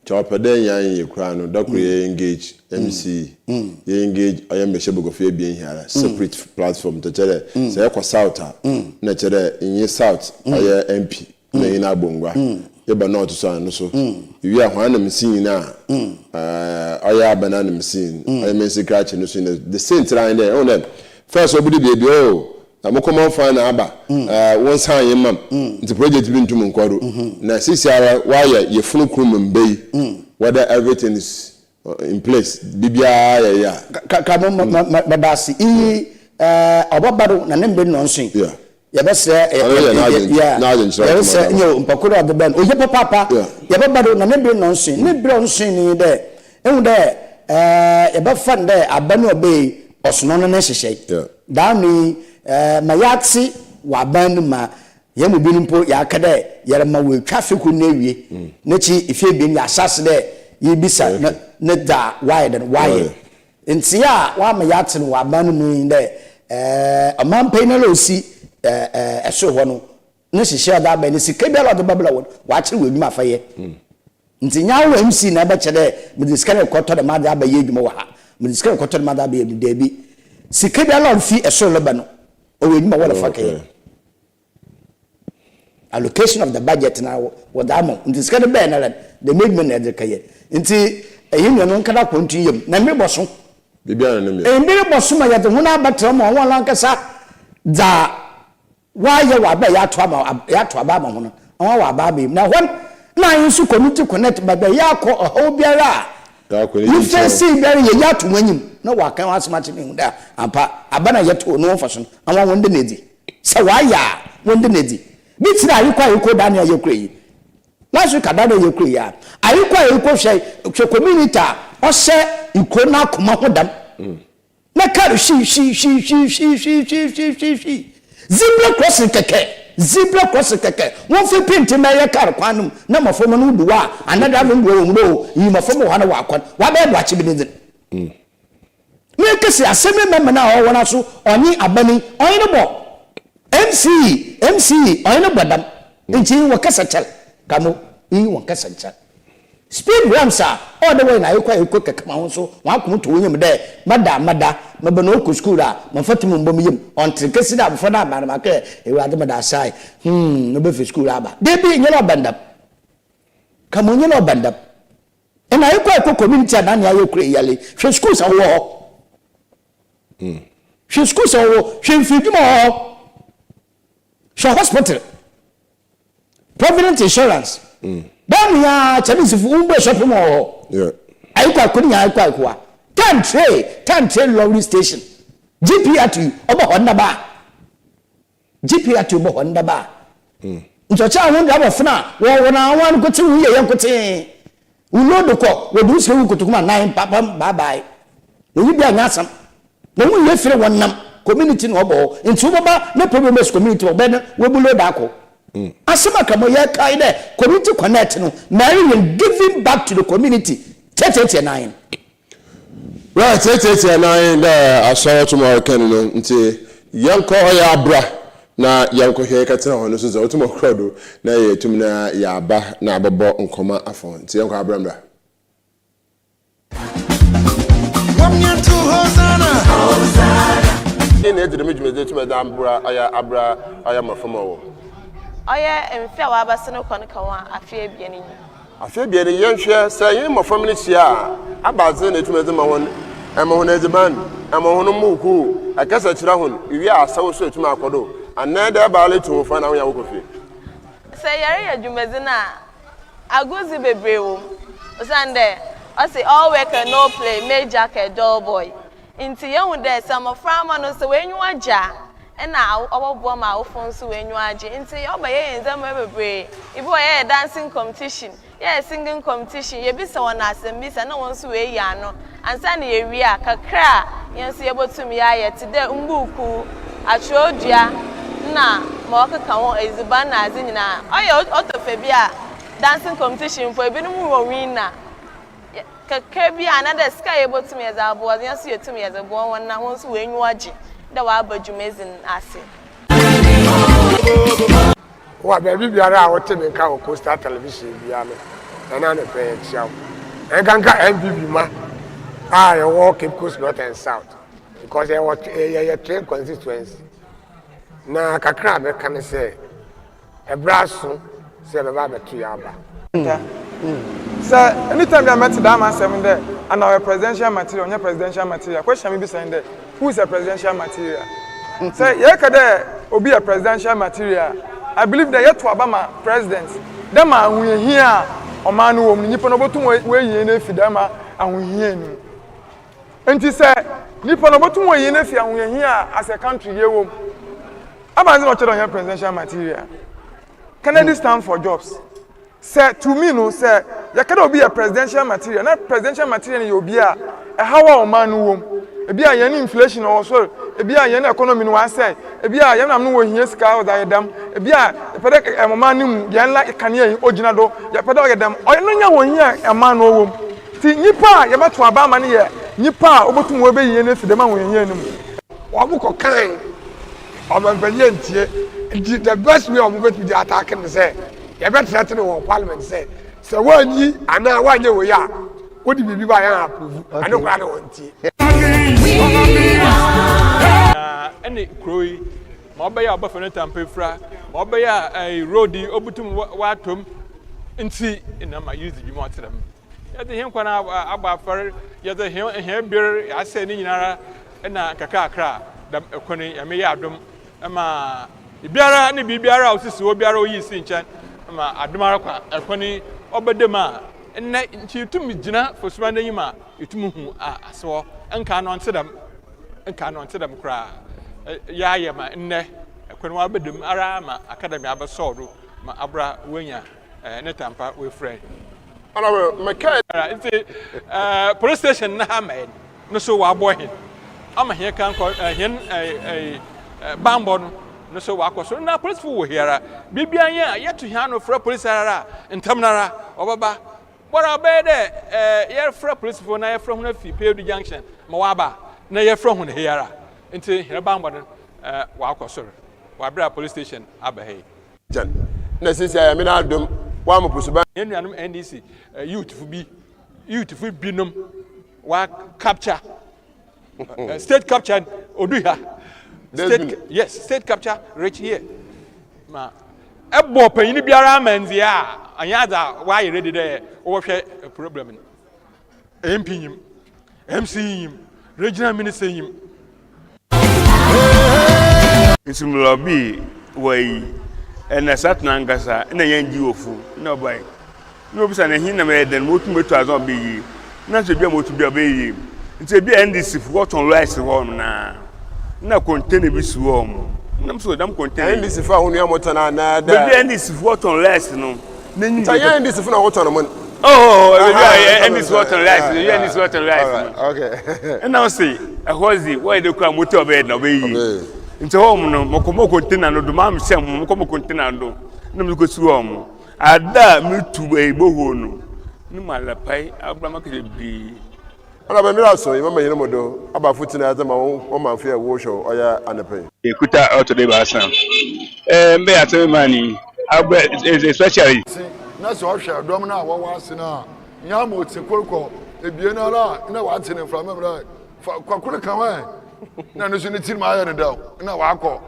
nkyɛ ɔpɛ dɛ hɛn annyɛ koraa no da kor yɛ engage MC, yɛ engage ɔyɛ mbɛhyɛ baguafo ebien hiara separate platform nkyɛ kyerɛ dɛ sɛ yɛkɔ south a nna kyerɛ dɛ nye south ɔyɛ MP. na hɛn abongua yɛba north so a no so iwie a hɔn anamsin a ɔyɛ aban anamsin ɔyɛ mansin krakye no so nyina the same tsir ara nye dɛ ehu dɛ first obodu beebi oh mo common fund na aba wo nsa annyɛ ma m ntsi project bi nntum nnkɔ do na seseiara wɔayɛ yefunu kor mu mba yi whether everything is in place biribiara yɛ yɛ a. Kakra mo mɛda ase iyi ɔbɛba do na ne mber nnɔnso yi yɛbɛsrɛ yɛbɛsrɛ nyew mpako dɛ ɔdze bɛn oye papaapa yɛbɛba do na ne ber nnɔnso yi ne ber a ɔnnso yi nye dɛ ehu dɛ yɛbɛfa no dɛ aban yi a ɔbɛyɛ yi ɔson ɔno ne nhyehyɛe daano yi ma yɛatse wɔ aban no mu a Hɛn mu binom mpo yɛaka dɛ yɛrema woetwa afe kor no ewie, n'ekyir mfe ebien yɛahyɛ ase dɛ yebisa ne ne dza ɔayɛ dɛn ɔayɛ. Ntsea a ɔama yɛatse no wɔ aban no mu nye dɛ ɔmampanyin noara a osi sor hɔ no ne nhyehyɛɛ a ɔdze aba yi no sika biara a ɔdze bɛbrɛ wo no ɔakyerɛ wo edwuma fa yɛ. Ntsi nnyɛ awo MC na ebɛkyerɛ dɛ medze sika no rokɔtɔ dɛm adze abɛyɛ edwuma wɔ ha, medze sika rokɔtɔ dɛm adze abɛyɛ edwuma, dabi. Sika biara a ofi sor reba no ɔwɔ edwuma a wɔrefa kɛyɛ. Allocation of the budget na wɔdze ama wo. Ntsi sika no bɛɛ noara no, dɛm edwuma no na edze rekɛyɛ. Ntsi hɛn nuanom nkɛda akwantu yamu na mber bɔso. Biribiara na ne mber. Mber bɔso ma yɛdze hɔn abɛtsena ma hɔn ankasa dza wɔayɛ wɔ aber a yɛato ama yɛato aba ama hɔn no, hɔn wɔaba abɛyɛ mu. Na hɔn na hɛn so community connect beebi a yɛakɔ ɔhaw biara a yefeesii biara yɛyi ato hɔn enyim na wɔaka hɔn asɛm akyerɛ hɛn ehu dɛ ampa aba no a yɛtoo no ho mfaso no, awa hɔn dɛ na edzi. Sɛ wɔayɛ a, wɔnda no edzi. Bi tse dɛ ayekɔ ayekɔ da no a yɛkura yi. Last week ada no a yɛkura yi a, ayekɔ ayekɔ hwɛ hwɛ community a ɔhyɛ ekurow n'akoma ho dɛm. Na kaar hwi hwi hwi hwi hwi hwi hwi hwi hwi hwi. Zebra crossing kɛkɛ, zebra crossing kɛkɛ. Wɔmfa penti ma ɛyɛ kaar kwan no mu na mboframba no wodu hɔ a, anaa driver no du hɔ a wohu dɛ oh, iyi mboframba wɔ ha na wɔakɔ no, wɔabɛyɛ boakye bi ne dzen. Merekesi asɛm yi mɛmena a ɔwɔ n'aso ɔnye aban yi ɔnye no bɔ MCE MCE ɔnye no bɔ dam nti yi wɔkasa kyɛr kamo yi wɔnkasa nkyɛr speed ramps a ɔwɔ dɛ wɔyɛ no ayekɔ ayekɔ kɛkɛ ma ho nso wɔn akoma to wɔn yam dɛ mada mada meba na ɔkɔ skuul a mamfa tim mbɔ me yam ɔntere kesi dɛ abɔfra no aba no makɛ Ewuradze meda ase ae hmm na ɔbɛfi skuul aba dabi nyɛ dɛ ɔbɛn dam kamo nyɛ dɛ ɔbɛn dam. Ɛna ayekɔ ayekɔ community a nane ayɛ kura yale hwɛ schools a wɔwɔ hɔ hwɛ schools a wɔwɔ hwɛ mfiridwuma wɔ hɔ hwɛ hospital provident insurance bɛn mu yaa chinese fo wɔn bɔ shopping mall wɔ hɔ ayekɔ ayekɔ ne nyinaa ayekɔ ayekɔ a tantre tantre lorry station gp atu ɔbɔ hɔ nnaba. GP ato bɔ hɔn daba a, nkyɛ ɔkyerɛ a hɔn driverfo no a wɔwɔ hɔn a hɔn nkotsee wo yɛ yɛ nkotsee, wo load kɔ, wɔdze wo sika gu kotoku mu a nan papam bye bye. Wɔnye bi annyɛ asɛm. Na wo nnyɛ fir wɔnam community na ɔbɔ hɔ, ntsi wobɛba na problem esi community hɔ, ɔbɛyɛ dɛn woebu load akɔ. Asɛm a Kamo yɛkae dɛ community connect no, Mary yɛn giving back to the community, tsiatsiatsia nan. Right, tsiatsiatsia nan dɛ asɔr tum ɔrekɛn no ntsi yɛnkɔ ɔyɛ abra na yɛnkɔhwɛ yɛkɛtsena hɔ no so dza otum ɔkora do na yeetum na yɛaba na abɔbɔ nkɔmbɔ afa ho ntsi yɛnkɔ abra mbra. Nna edze dɛm dwumadzi yi tum dze abra ɔyɛ abra ɔyɛ mboframba wɔ. Ɔyɛ mfe a wɔabasen kɔ no ka ho a, afe ebien nye. Afe ebien yi, yɛnhwɛ, sɛ hɛn mboframba no hyia a, abadze na etum dze ma hɔn? Ema hɔn edziban, ema hɔn mbuukuu, ekasa kyerɛ hɔn, iwie a asaw so etum akɔ do, anaa dɛ ebaa ara etu hɔn fo ana wonye hɔn kɔ fie? Sɛ yɛreyɛ dwumadzi no a, agordzi beberee wɔ mu osiandɛ ɔse all work and no play make Jack a dull boy. Ntsi yehu dɛ sɛ mboframba no sɛ woenyiwa gye a, nna ɔbɔboa ma awofo so woenyiwa agye. Ntsi ɔba yɛyɛ ndzɛmba beberee, bi wɔ hɔ yɛyɛ dancing competition, yɛyɛ singing competition, yebisa hɔn asɛmbisa na hɔn so woeyi ano. Ansaana yewie a, kakra a hɛn so yebotum yɛayɛ tse dɛ mbuukuu, akyerɛwdua na ma ɔkeka ho, edziban na adze nyina. Ɔyɛ ɔtɔfabi a dancing competition mpo binom wɔ winner. Kakra bi a anaadɛ sika a yebotum yɛdze aboa dze, hɛn so yetum yɛdze boa hɔn na hɔn so hɔn enyiwa gye dɛ wɔaba dwumadzi no ase. Wɔ baabi biara a wote me nka wɔ Coastal Television biara no, ɛna anɔpɛ yɛkyia wo. Ɛnkanka NPP ma a yɛwɔ Cape Coast North and South because yɛwɔ yɛyɛ twin constituency. Na kakra a mɛka ne sɛ Ɛberɛ aso sɛ yɛbɛba abɛto yɛn aba. Da. Sɛ anytime bi a mɛtse dɛm asɛm no dɛ ana ɔyɛ presidential material ɔnnyɛ presidential material, question a mibisa nye dɛ who is a presidential material? Sɛ yɛreka dɛ obi yɛ presidential material a, I believe dɛ yɛto aba ma president dɛ ma ahohiahia a ɔman no wɔ mu no nyimpa no obotum oeyi hɛn efi dɛm ahohiahia no mu. Ntsi sɛ nyimpa no obotum oeyi hɛn efi ahohiahia a as a country yɛwɔ mu, Ebɛnadze na ɔkyerɛ dɛ ɔnnyɛ presidential material? Kennedy stand for jobs. Sɛ to me no, sɛ yɛka dɛ obi yɛ presidential material, na presidential material no yɛ obi a ɛhaw a ɔman no wɔ mu. Ebi a hɛn inflation ɔwɔ sor, ebi a hɛn economy no ɔasɛɛ, ebi a hɛn maame no wohia sika ɔdze ayɛ dɛm, ebi a yɛpɛ dɛ ɔman no mu hɛn light kanea yi ogyina do, yɛpɛ dɛ ɔyɛ dɛm. Ɔno nye ahohia a ɔman no ɔwɔ mu. Ntsi nyimpa a yɛbɔto aba ama no yɛ nyimpa a obotum oebeyi hɛn efi dɛm ahohiahia no mu. Wɔn kɔ kan ɔmanpanyin antie nti the best way a wɔn bɛtumi de ataake no sɛ yɛbɛtrɛte no wɔ parliament sɛ sɛ wɔanyi anaa wɔanyɛ wei a wode biribi ba yɛn approve ɛno koraa na wɔntie. Na ɛne kuro yi ma ɔbɛyɛ a ɔbɛfa ne tampa efura ma ɔbɛyɛ a ɛɛ road yi obutum wɔatom nti na ma yɛdzi dwuma ɔtse dɛm. Yɛdze hɛn nkwa no abɔ afɔr, yɛdze hɛn hɛn ber asɛɛ ne nyinara na nkakrakra dɛm kwan yi Nyame yɛ adom ma biara ne biribiara a osisi hɔ biara oyii sii nkyɛn ma adom ara kwa kwan yi ɔbɛda mu a ndɛ nkyɛ itum gyina Fosuma n'enyim a itum hu ase hɔ. Nkaa no ɔnntse dɛm, nkaa no ɔnntse dɛm koraa. Yɛayɛ ma ndɛ kwan yi ɔabɛda mu araa ma academy abɛsɔw do ma abra woenya ne tampa woefura. Honourable, mekae. Nti police station no ha ma yɛn no so wɔabɔ hɛn ama hɛn kan kɔ hɛn bambɔ no no so wɔakɔ so na polisifo wɔ hiara biribiara yɛn a yɛto hɛn ano frɛ polisi ara a ntɛm no ara wɔbɛba bɔra ɔbɛyɛ dɛ yɛfrɛ polisifo na yɛfrɛ hɔn afi Pedu junction ma wɔaba na yɛfrɛ hɔn hiara nti hɛn bambɔ no wɔakɔ sor wɔ aber a police station aba ha yi. Jan. Na sisi a Nyame n'adom ɔama pusuban. Hɛn nuanom NDC youthfo bi youthfo binom wa capture state capture odu ha. State yes state capture reach here. Ma ɛbɔ panyin biara ama ndze a ɔnyɛ adze a wɔayɛ ready dɛ wɔbɛhwɛ problem no. MP nyim, MC nyim, regional minister nyim. Nsumlɔ bi wɔ yi, ɛna Satan ankasa na yɛn gye ofu na ɔbae. Na obisa no, Ɛhe na mɛyɛ dɛn motum etu adze a ɔbɛyɛ yie? Na nso ebi a motu bi a ɔbɛyɛ yie. Nti ebi a NDC fo wɔtɔn rice hɔ nom na na container bi si hɔ nom. Na so dɛm container yi. NDC fo a wɔn nua motɔn anaa dɛ. Beebi a NDC fo wɔtɔn rice no. N'enyim Nti ɛnyɛ NDC fo na wɔtɔn mo no. Oh, ebi a NDC wɔtɔn rice no, ebi a NDC wɔtɔn rice no. Okay. Ɛna ɔse ɛhɔ dze wɔyɛ de kura moto ɔbɛyɛ na ɔbɛyɛ yie. Nti hɔ nom no mɔkɔ mɔ container no do maa mi hyɛ mo mɔkɔ mɔ container no do na mi kɔ si hɔ mo. Ada a metu ɛyi bohol no ne mu alapae abra ma kɛse bebree. Ɔna bɛ mmerɛ aso yi mama hene mo do aba afotu na adze ma wo ɔmanfo yɛ wo hwɛ ɔyɛ anapa yi. Ekuta ɔtɔ do ebiasa. Eh, mbɛ asɛm ma ni. Abɛ especially. Ase, na sɛ ɔhwɛ dɔm no a wɔwɔ ase no a, nnyɛ ama otse kor kɔ ebien ara a nna ɔatse no mframa mu dɛ, Fa kɔ kor ka ho ɛ! Nna no so ne tsirmu ayɛ no dɛw, nna ɔakɔ.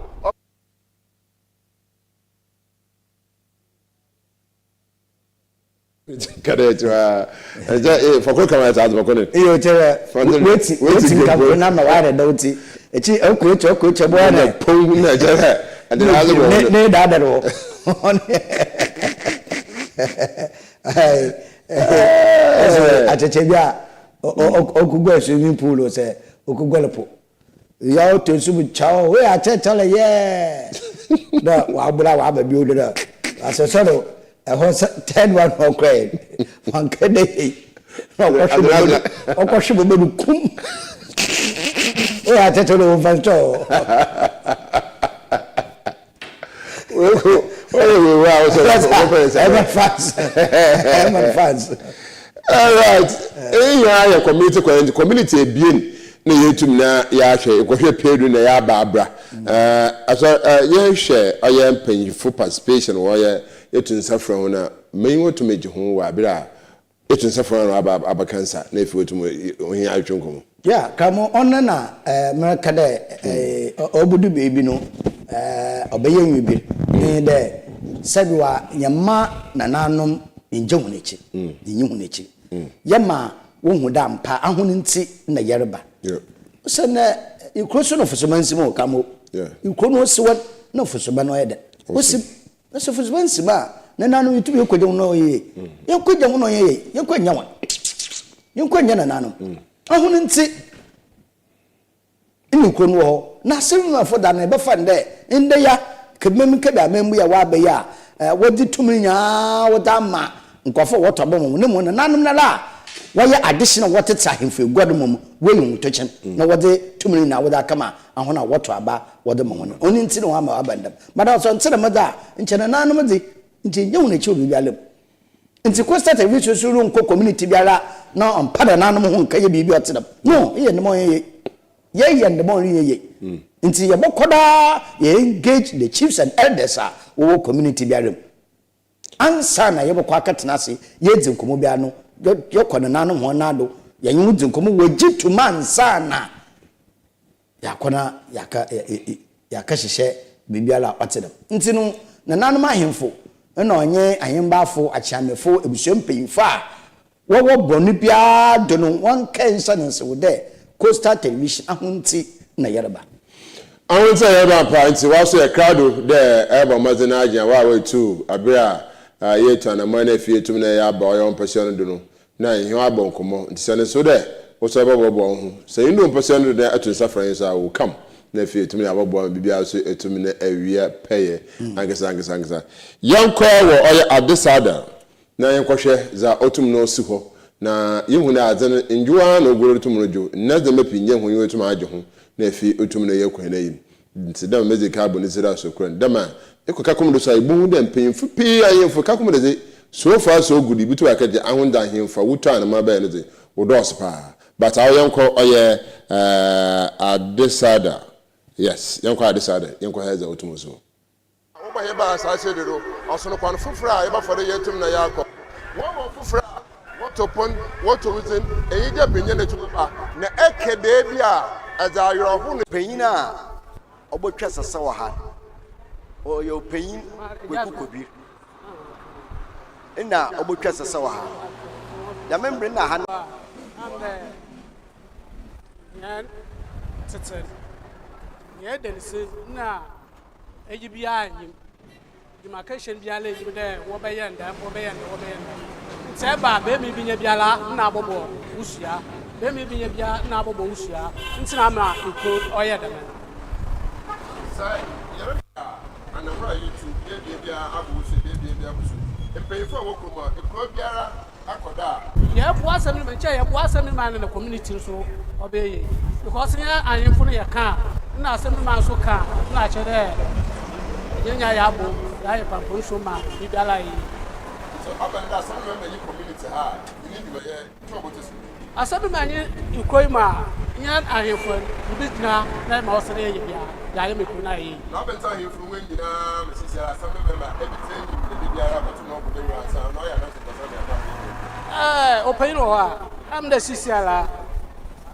Kada ti wa ɛsɛ ee fɔkɔ kama ɛsɛ azɔkɔ ne. Iyo kyerɛ weti weti nkanko na ma wayɛ dɛw ti ekyi ɔkɔ ekyi ɔkɔ ekyi ɛbɔ na pɔn na kyerɛ ɛde na azɔ ne ne da dɛ wɔ ɛsɛ akyekyɛ bi a ɔkugua swimming pool sɛ ɔkugua po. Yaw to nsu mu kyɛw wei akyɛkyɛ le yɛɛ na wabra waba bio no na asɛsɛ no ɛhɔ sɛ third one na ɔkɔɛ wanka dɛ yei na ɔkɔhwe bobe no ɔkɔhwe bobe no kum wei akyɛkyɛ no wɔmfa nkyɛ Alright, eyi nyinaa yɛ community kwan nti community ebien na yɛtum na yɛahwɛ yɛkɔhwɛ peedu na yɛaba abra asɔ yɛhwɛ ɔyɛ mpanyinfo participation wɔyɛ yɛtu nsa frɛ ho na mmanyin wɔtum egye ho wɔ aber a Etu nsa frɛ no aba abɛka nsa na efi otum ohia atwetwe nkɔmbɔ. Yeah, Kramo, ɔno na mereka dɛ obodu beebi no ɔbɛyɛ nwibir nye dɛ sɛbewa yɛmma nanaanom nngye hɔn ekyir, yennyi hɔn ekyir. Yɛma wohu dɛ ampa ahon ntsi na yɛreba. Osiandɛ kurow so no mfosoma nnsi mu o, Kramo. Kurow no osi hɔ na mfosoma no ɔyɛ dɛn? Osi mu. Na sɛ fusuba nsi mu a, nananom yɛtumi yɛkɔgya ho na ɔyɛ yie. Yɛnkɔgya ho na ɔyɛ yie. Yɛnkɔ nnya wɔn. Yɛnkɔ nnya nananom. Ahono nti, ne kuro no wɔ hɔ. Na asɛmfo da no yɛbɛfa no dɛ ndɛ ya kebemem kɛdɛ amambu a wɔaba yi a wɔdze tum nyinaa wɔdze ama nkorɔfo a wɔtɔ aba ma hɔn na mbom nananom noara a wɔyɛ adehye na wɔtsetse ahemfo egua do mbom woeyi hɔn tokyen na wɔdze tum no nyinaa wɔdze akama ahɔn a wɔtɔ aba wɔdze ma hɔn. Ɔno ntsi na wɔama wɔaba ndɛm. But ɔsɛ ɔnntse dɛm dze a, nkyɛ nanaanom dze, nkyɛ nnyɛ hɔn ekyir wɔ biribiara mu. Ntsi Coastal Television so ronnkɔ community biara na ɔmmpa nananom ho nnkɛyɛ biribi a ɔtse dɛm. No, eyɛ ndɛm a ɔnnyɛ yie. Yɛyɛ ndɛm a ɔnnyɛ yie. Ntsi yɛbɔkɔ do ara yɛ engage the chiefs and elders a wɔwɔ community biara mu. Ansaana yɛbɔkɔ akɛtsena ase yeedzi nkɔmbɔ biara no, yɛkɔ nananom hɔn nan do, yɛnye hɔn dzi nkɔmbɔ, wɔgye to mu ansaana yɛakɔ na yɛaka yɛakɛhyehyɛ biribiara a ɔtse dɛm. Ntsi no, nananom ahemfo na ɔnye ahembaafo, akyeamefo, ebusua mpanyimfo a wɔwɔ bɔn biara do no wɔnkae nhyɛ no nsew dɛ Coastal Television ahontsi na yɛreba. Ahontsi a yɛreba ampa ntsi wɔaso yɛ krado dɛ ɛrebɔ mbɔdzen agye hɔn a woetu aber a yeetu anamɔn na efii etum na yɛaba ɔyɛ wo mpasua no do no na enye hɔn abɔ nkɔmbɔ. Ntsi sɛ no so dɛ wo so ebɔboaboa woho. Sɛ inndu wo mpasua no do na eto nsa frɛ hɛn so a, we come na afei etum na yɛabɔboa ma biribiara so etum na awia pɛyɛ ankasa ankasa ankasa. Yɛnkɔ wɔ ɔyɛ Adesada na yɛnkɔhwɛ dza otum na osi hɔ na yehu dɛ adze no ndwow ara na ogu do tum rodwow. Nna ndzɛmba pii nnyɛ hɔn enyiwa tum agye ho na afei otum na yɛkɔ hɛn enyim. Ntsi dɛ ma medzi kan abɔ ne tsir asokura no, dɛ ma ekɔ Kakum do so a ibohu dɛ mpanyimfo pii ahemfo Kakum do dze, so far so good ibotum akɛgye ahondze ahemfo a wotu anamɔn bɛyɛ no dze, wɔdɔɔ so paa. But awo yɛnkɔ ɔyɛ eh Adesada, yes yɛnkɔ Adesada yɛnkɔhwɛ dza otum so. Wɔbɔ hɛn ba asaase do no, ɔson kwan fofor a yɛbɛfa do yeetum na yaakɔ. Wɔwɔ fofor a wɔto pon, wɔto wo dzin, enyigye ber nye no tum ba, na eka beebi a edze awerɛhow no. Panyin a ɔbɔtwa sasa wɔ ha no, ɔyɛ ɔpanyin Kweku Kobir nna ɔbɔtwa sasa wɔ ha. Dɛm mber no nna ha no. Hɛn tsetse no, hɛn dansi nna Eyi biara nnyim. Demarcation biara nnyim dɛ wɔbɛyɛ no dɛm, wɔbɛyɛ no dɛm, wɔbɛyɛ no dɛm. Ntsi ɛba a, beebi bi nya biara nna abɔbɔ wo sua, beebi bi nya biara nna abɔbɔ wo sua, ntsi na ama ekurow ɔyɛ dɛm no. Sɛ yɛrehwɛ a, anamur a yetu, beebien biara abɔ wo sua, beebien biara abɔ sua. Mpanyimfo a wɔwɔ kurom a, ekurow biara akɔ do a. Yɛboa asɛm no ma nkyɛ yɛboa asɛm no ma no na community nso ɔbɛyɛ yie because yɛn ahemfo no yɛ ka a na asɛm no ma nso ka a na akyerɛ dɛ yɛn nyinaa yɛabɔ yɛayɛ pampo nso ma biribiara ayɛ yie. So aba no dɛ asɛm no ma yi community ha a yɛne dwumayɛ nti ɔbɔto so. Asɛm bi ma nye kuro yi mu a yɛn ahemfo no bi gyina na ma ɔsɛ dɛ yɛyɛ biara yɛayɛ ma kuro no ayɛ yie. Na ɔbɛnta ahemfo no hɔn nyina ma seseiara asɛm no mɛma ebi tse enyim dɛ dabiara bɔto na ɔbɔ dawur ansa na ɔyɛ ananse nkɔsɔ de aba ahemfo. Ɛɛ ɔpanyin wɔ hɔ a ɛm dɛ seseiara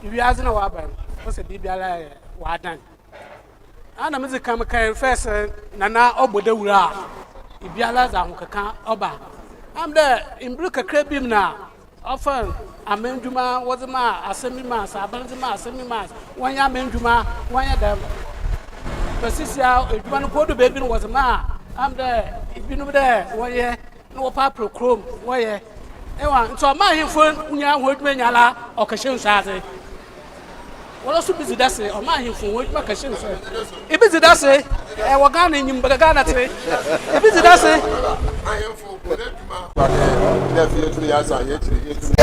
wiadze na wɔaba no ɔsɛ biribiara yɛ wɔadan. Ana medze kan mekae first nana ɔbɔ dawur a biribiara dze ahokeka ɔba. Ɛm dɛ mber kakra bi mu na Ɔfa aman ndwuma wɔdze maa Assembly Mass, aban dze maa Assembly Mass, wɔnyɛ aman ndwuma, wɔnyɛ dɛm. But sisi a edwuma no kodu beebi no wɔdze maa am dɛ binom dɛ wɔnyɛ na wɔpaapaa kurom wɔyɛ. Ewa ntsi ɔmaa ahemfo nyinaa hɔn edwuma nyinara ɔkɛhyɛ nsu adze. Wɔn nso bi dzi dase, ɔma ahemfo wɔn adwuma kɛse nso. Ebi dzi dase, ɛwɔ Ghana enyim bɛka Ghana tse. Ebi dzi dase. Ahemfo wɔn adwuma. Na afei yɛtumi yɛ asa yɛ akyiri yɛtumi.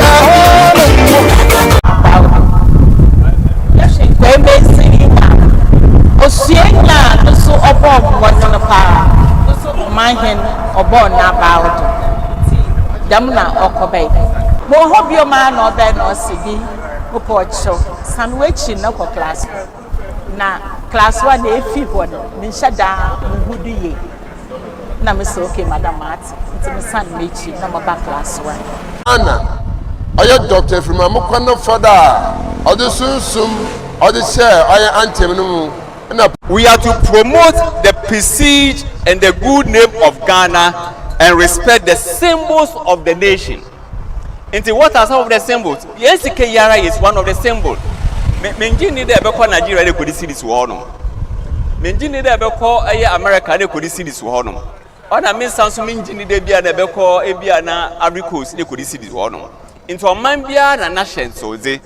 Yɛhwɛ Kwame yi a, osuanyi a no so ɔbɔɔ mbɔdzen paa, no so ɔmanhen ɔbɔɔ n'abaw do. Ntsi dɛm na ɔkɔbae. Mowɔ hɔ bio ara na ɔbae na ɔse bi. Mopɛ ɔkyerɛw, san w'ekyir na kɔ class one. Na class one na efi hɔ no, mennhyɛ da munnhu do yie. Nna mese okay madam matse, ntsi mesan m'ekyir na meba class one. Ana ɔyɛ Doctor Afirimamu kwan no fa do a ɔdze sunsum ɔdze hyɛɛ ɔyɛ anthem no mu na. We are to promote the prestige and the good name of Ghana and respect the symbols of the nation. Nti what are some of the symbols? Yɛn sika yi ara is one of the symbol. Me mengye nni dɛ ɛbɛkɔ Nigeria dɛ kɔdi series wɔ hɔnom. Mengye nni dɛ ɛbɛkɔ ɛyɛ America dɛ kɔdi series wɔ hɔnom. Ɔna me nsa nso mengye nni dɛ bia na ɛbɛkɔ ebia na Ivory Coast dɛ kɔdi series wɔ hɔnom. Nti ɔman biara na n'ahyɛnsodze,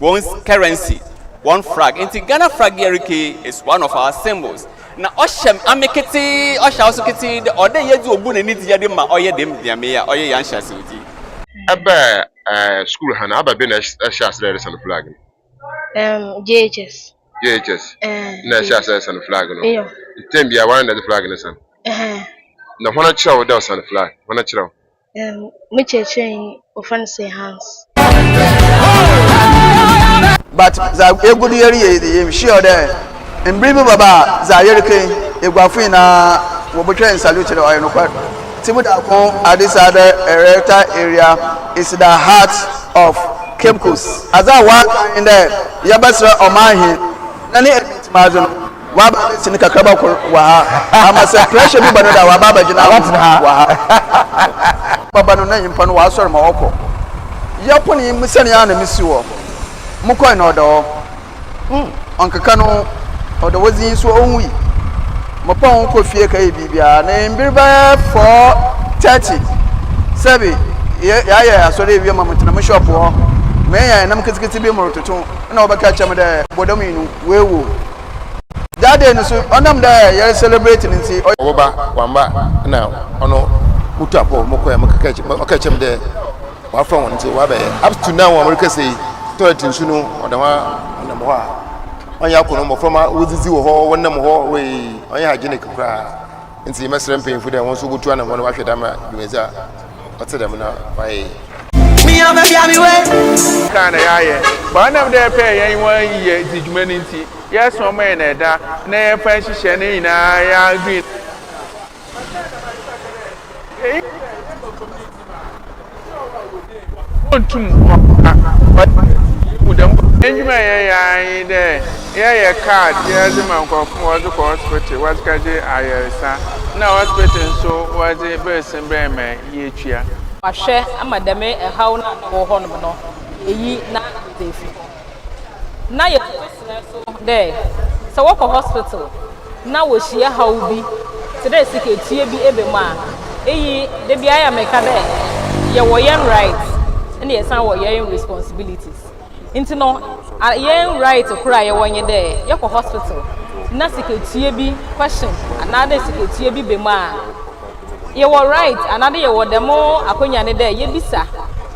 wɔn currency, wɔn flag. Nti Ghana flag yɛreke is one of our symbols. Na ɔhyɛ me ame ketsee, ɔhyɛ awo so ketsee dɛ ɔwɔ dɛ yɛdze obu na enyidzi yɛdze ma ɔyɛ dɛm ndzɛmba yi a ɔyɛ hɛn ahyɛnsewdze yi. Ebɛɛ skuul ha no, aber bɛn na ehyɛɛ ase dɛ eresan flag no? Um, JHS. JHS? Eh, Nna ehyɛɛ ase resan flag no? Iyo. Term biara, woara na edze flag no san? Eh. Na hɔn kyerɛ wo dɛ san flag? Hɔn kyerɛ wo? Um, me kyerɛkyerɛnyi wɔfrɛ no Sir Hans. But dza yegu do yɛreyɛ yi dze, yɛm sure dɛ mber bi bɛba a dza yɛreka yi, eguafo nyina wɔbɔtwa hɛn salute dɛ ɔyɛ nokwar. Tsimu Darko Adesada Erector Area is the heart of Cape Coast. Adze a wɔaka nye dɛ yɛbɛserɛ ɔmanhen na ne ebintsim adze no Ɔaba abɛsi no kakraba kor wɔ ha, ama sɛ pressure bi ba no do a, ɔaba abɛgyina ho wɔ ha. Bɛba no na nyimpa no ɔasoɛr ma ɔkɔ. Yɛpon yi, mesianee ara na misi hɔ. Mokɔe na ɔda hɔ. Hmm, ɔnnkeka no ho, ɔda hɔ dzinn so onnwui. Mopɔn kɔ fie kɛyɛ biribiara, na mber bɛyɛ 4:30, sɛbe yɛayɛ asɔr ewie ma metsena mo shop hɔ, menya nam ketseketse bi morototo, nna wɔbɛka kyerɛ me dɛ bɔdam yi no, oewu. That day no so ɔnam dɛ yɛre celebrate no ntsi ɔyɛ. Ɔbɛba ɔammba na ɔno mutu apɔw mokɔe mokɛkɛɛ ɔkaa kyerɛ me dɛ ɔafrɛ hɔn ntsi wɔabɛyɛ up to now a merekasa yi toilet nsu no ɔda hɔ ara ɔnam hɔ a ɔnnyɛ akɔnɔ mboframba wodzidzi wɔ hɔ wɔnam hɔ wei ɔnnyɛ hygienic koraa ntsi mɛserɛ mpanyimfo dɛ hɔn so wobotu anamɔn na wɔahwɛ dɛm dwumadzi a ɔtse dɛm na ɔayɛ yie. Kaa na yɛayɛ. But ɔnam dɛ yɛpɛɛ yɛnye hɔn yɛ dzi dwuma no ntsi, yɛsoma ma hɛn ɛda na yɛmfa nhyehyɛ ne nyinaa yɛ agree. Wonntum ɔka but yehu dɛm ndwuma a yɛyɛ ara nye dɛ yɛyɛ card yɛdze ma nkorɔfo ma wɔdze kɔ hospital wɔdze kɛgye ayarsa na hospital so wɔdze bills brɛ ma yetua. Wɔahwɛ ama dɛm haw no a nna ɔwɔ hɔnom no yeeyi na yɛdze efi hɔ. Na yɛtoto serɛ so dɛ sɛ wɔkɔ hospital na wohyia haw bi tse dɛ sikatua bi eba mu a, iyi da biara yɛ a meka dɛ yɛwɔ hɛn right na yɛsan wɔ hɛn responsibilities. Ntsi no hɛn right kor a yɛwɔ nye dɛ yɛkɔ hospital na sikatua bi question anaadɛ sikatua bi ba mu a, Yɛwɔ right anaadɛ yɛwɔ dɛm akwanya no dɛ yebisa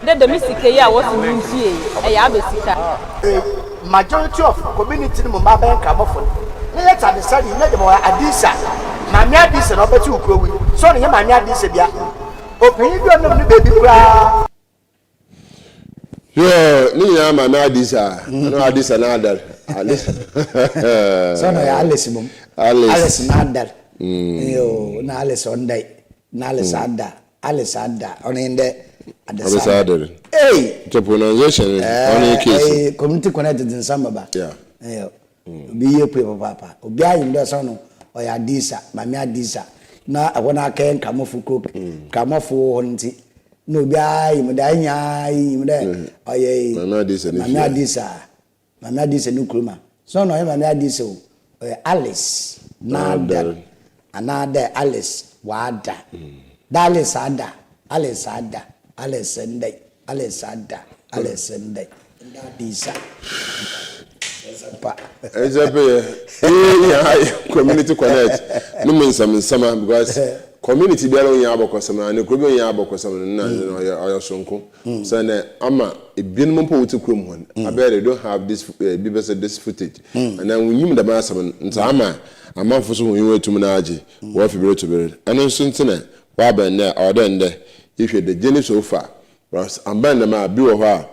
dɛ dɛm sika yi a wɔse muntua yi, ɛyɛ aba sika? Majority of community no mu mma bɛyɛ nkramofo no na yɛtse adesua yi na gyama ɔyɛ Adisa, Maame Adisa na ɔbɛtse wo kurow yi, sɛ ɔno nnyɛ Maame Adisa bi a, ɔpanyin bi a ɔnam ne beebi koraa. Yoo, ne nyinaa maame Adisa, ɛno Adisa na adar. Adisa. Sɛ na ɔyɛ Alice mom. Alice. Alice na adar. Yoo, na Alice ɔndai. Na Alice ada. Alice ada. Ɔno yɛn dɛ Adisa. Adisa adar. Hey. The pronunciation ɔno yɛ case. Eh, community connect dze nsɛm baba. Yeah. Yoo. Obi yie pue papaapa. Obiara nyim dɛ ɔsɛ no ɔyɛ Adisa, Maame Adisa. Na ɛhɔ no akɛyɛ Nkramofo kuro, Nkramofo wɔ hɔ no ntsi, na obiara nyim dɛ anya nyim dɛ ɔyɛ Maame Adisa ne Maame fie. Adisa, Maame Adisa no kurom a. So na ɔyɛ Maame Adisa o, ɔyɛ Alice N'Adar anaadɛ Alice W'ada. Dɛ Alice ada, Alice ada, Alice ndɛ. Alice ada, Alice ndɛ, ndɛ Adisa. Nsɛmpa. Nsɛmpa yɛ. Yɛ community connect. No mu nsɛm nsɛm because community biara onya abɔkɔsɛm na ne kuro bi onya abɔkɔsɛm no na no ɔyɛ ɔyɛ sonko. Sɛ na ama ebinom mpo wote kurom hɔ no abɛyɛ they don't have this bi bɛsɛ this footage. Ana wonyim dɛm asɛm no nti ama amanfo so hɔn enyiwa etum na agye wɔafi ber to ber. Ɛno nso ntsi na wɔabɛn dɛ ɔwɔ dɛ ndɛ yɛhwɛ the journey so far. Because amban dɛm a, bi wɔ hɔ a,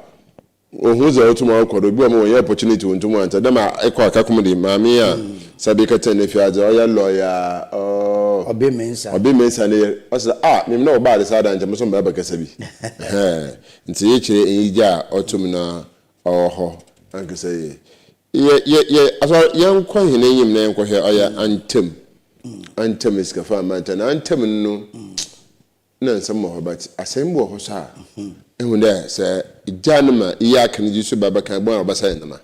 ohun dza otum ɔkɔ do, bi wɔ hɔ ma wɔnnya opportunity wonntum anntse. Dɛ ma ekɔ akakom de, maame yi a sɛ bi kɛtsɛn n'efiadze, ɔyɛ lawyer, oh, Ɔbe Mensah. Ɔbe Mensah ne yer, ɔse dɛ, ah, minyim dɛ wɔbaa adze saa da a, nkyɛ mo so mebɛba abɛkasa bi. Ɛhɛn, ntsi iyi kyerɛ enyigye a ɔtum na ɔwɔ hɔ ankasa yie. Yɛ, yɛ, yɛ, asɔr, yɛnkɔ hɛn enyim na yɛnkɔhwɛ ɔyɛ antam, antam esikafo amma antam, na antam no, Nna nsɛm wɔ hɔ but asɛm bi wɔ hɔ so a ehu dɛ sɛ egyaa no ma iyi aka no dzi so ba bɛka ebohu a ɔbɛsɛɛ ne ma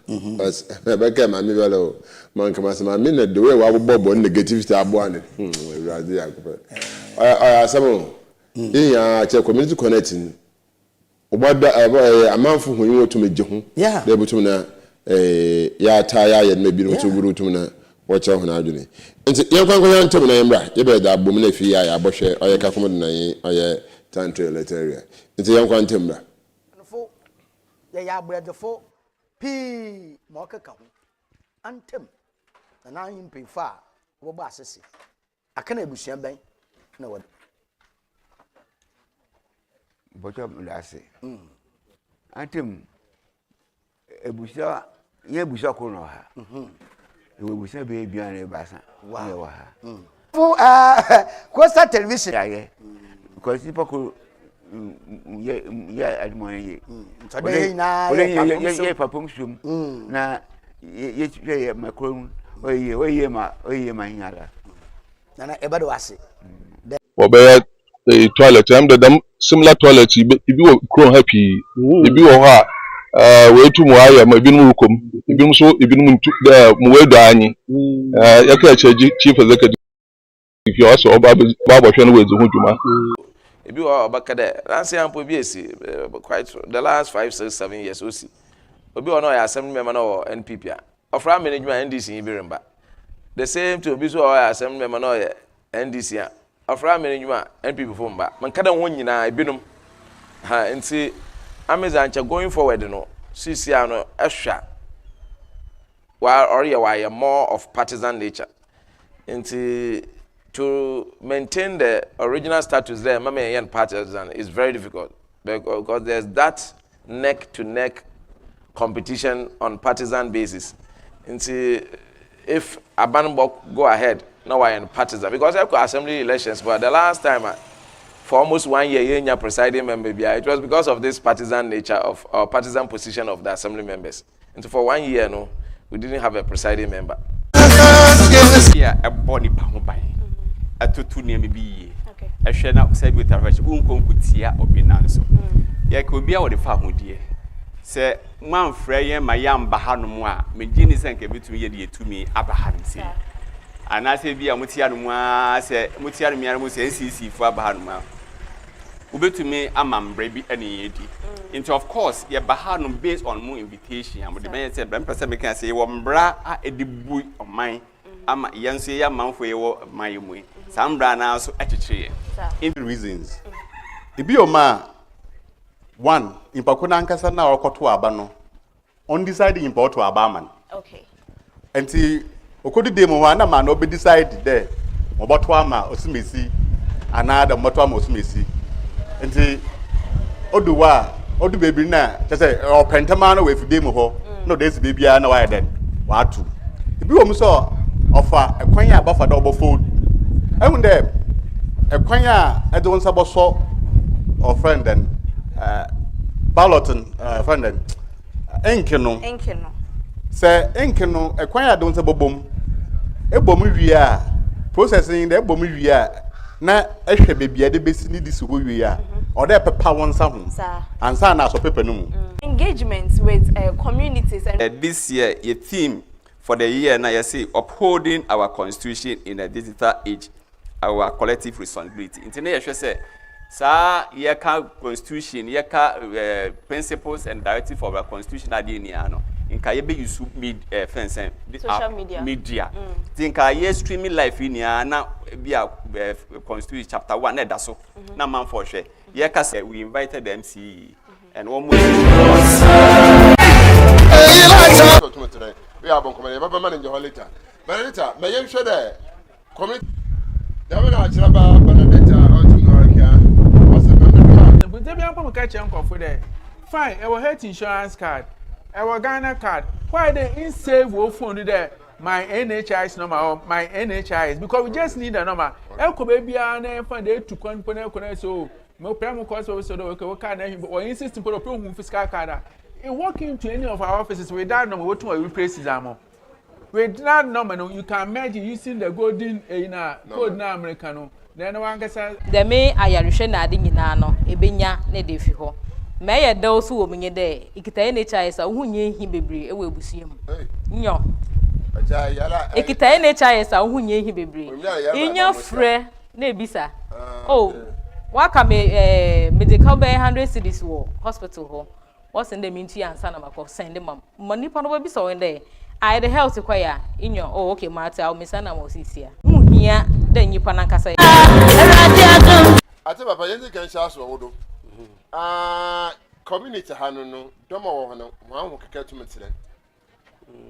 cos bɛkaa maame bi ɔlɛ o manka ma sɛ maame na the way wɔabobɔ bɔ negativity aboa no hmm Ewuradze Nyankopɔn ɔyɛ ɔyɛ asɛm o yenya kyɛ community connect no Wɔbɔda ɛɛ amanfo hɔn enyiwa tum gye ho dɛ yebotum na yɛataa yɛayɛ no ma binom so worutum na wɔkyerɛ hɔn adwen. Ntsi yɛnkɔ nkɔhwɛ ntamu na yɛmbra, yɛbɛyɛ dza abɔ mu na efir yi a yɛabɔhwɛ ɔyɛ Kakum do na nye ɔyɛ Tantre Electoral Area. Ntsi yɛnkɔ ntamu mbra. Fo, yɛyɛ abrɛdzefo pii ma ɔkeka ho. Antam na n'ahen mpanyimfo a wɔbɔbɔ asese. Aka na ebusua bɛn na wɔde. Mpɔkyɛ meda ase. Antem ebusua nyɛ ebusua kor na ɔwɔ ha. Yɛwɔ ebusua bɛyɛ ebien anaa ebiasa na yɛwɔ ha. Fo ɛɛ Coastal Television. Yɛayɛ because nipa kor yɛ yɛ ade mu ayɛ yie. Nti ɔdɛ yɛ nyinaa yɛ papam som. Yɛ papam som na yɛ yɛ yɛ ma koro mu ɔyɛ yie ɔyɛ yie ma ɔyɛ yie ma yɛn ara. Nana ɛbɛ do ase. Wɔbɛyɛ toilet ɛm dɛ dɛm similar toilet yi bi wɔ kurom ha pii. Ebi wɔ hɔ a ɛɛ woetum wɔayɛ ma ebinom rokɔ mu, ebinom so ebinom nntu dɛ ma woedu ara nye. Ɛɛ yɛkaa kyerɛ Chief Executive yi a ɔse ɔba abɔhwɛ na oedzi ho dwuma. Ebi wɔ hɔ a ɔbɛka dɛ, nansa yi ara mpo bi esi, quite the last 5, 6, 7 years osi. Obi wɔ hɔ na ɔyɛ assembly member na ɔwɔ NPP a, ɔfra amena edwuma a NDC nyi bi remmba. The same thing obi so wɔ hɔ ɔyɛ assembly member na ɔyɛ NDC a, ɔfra amena edwuma a NPP fo mmba. Mennka dɛ hɔn nyina, binom. Ha, ntsi ame dza nkyɛ going forward no, seseiara no ehwɛ a, wa ɔreyɛ ɔayɛ more of partisan nature. Nti to maintain the original status dɛ mma yɛnyɛ no partisan is very difficult because there's that neck to neck competition on partisan basis. Nti if aban bɔ go ahead na wayɛ no partisan because ɛkɔ assembly elections but the last time a for almost one year yɛnya presiding member biara, it was because of this partisan nature of or partisan position of the assembly members. Nti for one year no, we didn't have a presiding member. Bi a ɛbɔ nipa ho ban, ɛtoto nneɛma bi yie, ɛhwɛ na sɛ bi otara hwɛ wonkɔ nkotia obi nan so. Yɛka obi a wɔde fa ahodie. Sɛ moamfrɛ yɛn ma yɛamba hanom a, megye ni sɛ nka ebetumi yɛde yɛ tumi aba hanom sei. Anaasɛ bi a mote hanom ara sɛ mote hanom ara mu sɛ NCC fo aba hanom a, wobɛtumi ama mbrɛ bi ne yɛn adi. Nti of course yɛba ha nom based on mo invitation a mode bɛyɛ sɛ brɛ mpɛ sɛ meka sɛ yɛwɔ mbra a ɛde bu ɔman ama yɛn nso yɛyɛ amanfoɔ yɛwɔ man yi mu yi. Saa mbra no ara nso kyekyere yɛn. Reasons. Ebi wɔ mu a, one, nyimpa ko n'ankasa no a ɔrokɔtow aba no, ɔnn decide nyimpa ɔtow aba ama no. Ntsi okodu dan mu hɔ a nna ma na ɔbɛ decide dɛ wɔbɔtow ama Osumesi anaa dɛ wɔbɔtow ama Osumesi. Ntsi odu hɔ a, odu beebi no na kyerɛ sɛ ɔpɛ ntsɛm ara na oefi dan mu hɔ na ɔdze esi beebiara na ɔayɛ dɛn, ɔatow. Bi wɔ mu so a ɔfa kwan a bɔfa dɛ ɔbɔfold. Ehu dɛ kwan a edze wo nsa bɔsɔ wɔfrɛ no dɛn, ballot no, wɔfrɛ no dɛn, ink no. Ink no. Sɛ ink no, kwan a ɛde wo nsa bɛbɔ mu, ɛbɔ mu wie a, process yi dɛ ɛbɔ mu wie a, na ɛhwɛ baabi a ɛde bɛsi ne de si hɔ wie a, ɔdɛ ɛpepa wo nsa ho ansa na asɔ paper no mu. Engagement with communities and. This year yɛ theme for the year na yɛse upholding our constitution in a digital age. our collective responsibility nti na yɛhwɛ sɛ saa yɛka constitution yɛka eh, principles and directive of our constitution adeɛ nyinaa no nka yɛbɛ use med eh, fɛn sɛn social media media nti nka yɛ streaming life yi nyinaa na bi a eh, constitution chapter one na ɛda so na amanfoɔ hwɛ yɛka sɛ we invited the MCE and wɔn mu. Benedicta, ma yɛnhwɛ dɛ Community Dɛm na akyerɛbaa Benedicta ɔtse mu ɔrekã, ɔse, Benedicta. Dza bi mpo mekã kyerɛ nkorɔfo dɛ, fine, ewɔ health insurance card, ewɔ Ghana card, why dɛ nnsave wo phone do dɛ my NHIS number or my NHIS because we just need the number. Ekɔ beebiara na yɛmfa no dɛ etu kwan mpo na ekɔ na ese oh, mepɛ mo kɔ hospital so dɛ okay, wo card na ehi, wɔ insist mpo dɛ ɔpɛ ohu physical card a, you walk into any of our offices with that number, wotum wɔ replace dze ama wo. With that number no, you can merge using the golden eyi na code na America no. Na ɛno wankasa. Dɛm ayarhwɛ na adze nyina no ebenya na edze efi hɔ. Ma ɛyɛ dɛw so wɔ mu nye dɛ ikita NHIS a woho nnyɛ ehi beberee wɔ ebusua mu. Nyew. Ikita NHIS a woho nnyɛ ehi beberee. Inya frɛ na ebisa, oh, wɔaka me eh, medze kaw bɛyɛ hundred cedis wɔ hospital hɔ. Wɔse ndɛ mentua ansa na makɔ, sɛnde ma m'. Ma nyimpa no bɛbisa wo ndɛ, ah edɛ health kɔ yɛ a? Inyo, oh okay matse, awo mesan ama wo sisia. Ho hia dɛ nyimpa nankasa yɛ. Atse papa yɛndzi kan nhyɛ ase wɔ wo do. Ah community ha no no dɔm a wɔwɔ hɔ no hɔn ahokeka tum tse dɛn?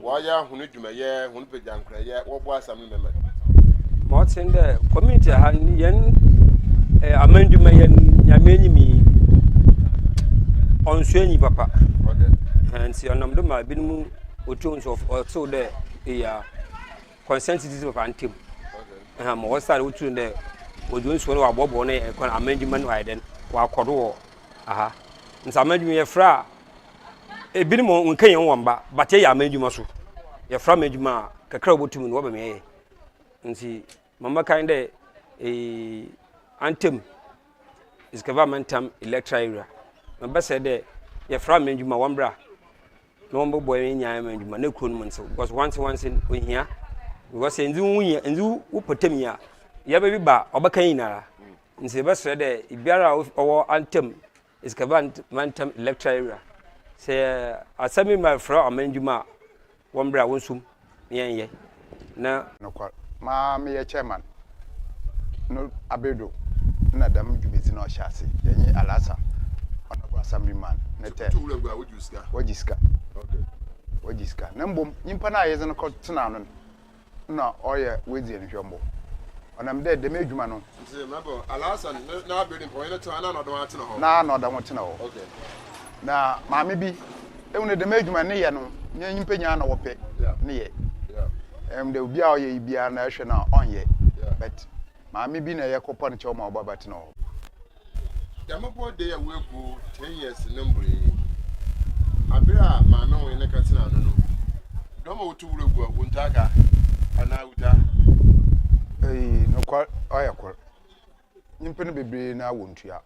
Wɔayɛ hɔn dwumayɛ, hɔn pagyankorɛyɛ, wɔboa asɛm no mɛmɛ. Ma ɔtse nye dɛ community ha no hɛn eh, amandwumayɛ no Nyame enyim yi, Ɔnnsɔ enyi papa. Ntsi ɔnam do ma binom wotum so wɔtsew dɛ eyi a consent citizen of Antem. Ma wɔsan wotum dɛ wɔdze nsuo no wɔaboaboa no kwan ama edwuma no ayɛ dɛn wɔakɔ do wɔ aha. Ntsi ama edwuma yɛfrɛ a ebinom wɔnnkɛnya hɔn mba but yɛyɛ ama edwuma so. Yɛfrɛ ama edwuma a kakra a wobotum no wɔba ma yɛyɛ. Ntsi ma mɛka nye dɛ Antem is governmentam electoral area. Mebɛsrɛ dɛ yɛfrɛ ama edwuma wɔmbra na wɔmbɔboa hɛn nyinaa ma edwuma na kurow no mu ntsew because wɔantse wɔantse no ohia because sɛ enndzi wo nyia enndzi wo pɔtam nyia a yarba bi ba a ɔbɛka hɛn nyinara. Ntsi yɛbɛserɛ dɛ obiara a ɔwɔ Antam is governmentam electoral area sɛ asɛm bi ma frɛ ama edwuma a wɔmbra wonsom na yɛnyɛ na. Nokwar, maa meyɛ chairman no aber do nna dɛm dwumadzi no ɔhyɛ ase, yɛnye Alhassan, Honourable Assemblyman ne term. Wɔgye sika. Wɔgye sika. Na mbom nyimpa no a yɛdze no kɔtsenaa no no, nna ɔyɛ oedzi hɛn hwambɔ. Ɔnam dɛ dɛm edwuma no. Ntsi mabɔ Alhassan n'aber do mpo ɔnye no tsena anaa na ɔda ho atsena hɔ? Na na ɔda ho tsena hɔ. Na maame bi, ehu dɛ dɛm edwuma no ne yɛ no, nnyɛ nyimpa nyina na wɔpɛ ne yɛ. Ehu dɛ obi a ɔyɛ yi biara no ehwɛ no a ɔnnyɛ but maame bi na yɛkɔpa no kyɛw ma ɔba bɛtsena hɔ. Dɛm bɔɔda yi a woebu ten years no mboree yi, aber a maame wo nye no kɛtsenaa no no, dɔm a wotu wura gu a wonntaa ka anaa wotwa? Eii nokwar ɔyɛ kor. Nyimpa no beberee no ara wonntua.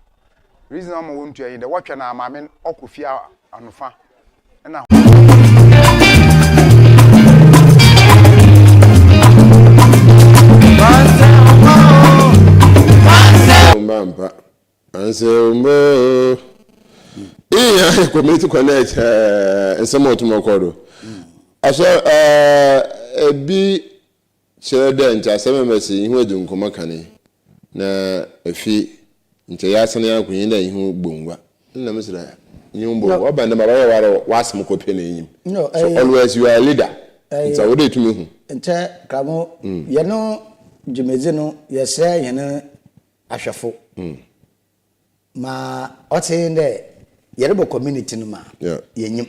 Reason a ɔma wonntua nye dɛ wɔtwɛn a maame no ɔkɔ fie anofa na. Mba ampa. Iya community connect nsɛm a ɔtum ɔkɔ do. Ahyɛ ebi Kyerɛ dɛ nkyɛ asɛm a mese nye ho edzi nkɔmbɔ kane na efi nkyɛ yɛasan akɔ nye dɛ nye ho bɔ ngua. Nna mese dɛ nye ho bɔ ngua. Ɔba no dɛm a ɔbɛyɛ woara w'asɛm kɔ pɛ n'enyim. So always you are a leader ntsi ɔwɔ dɛ itum hu. Nkyɛ Kramo, hɛn dwumadzi no yɛserɛ hɛn ahwɛfo Ma ɔtse nye dɛ yɛrobɔ community no ma yenyim.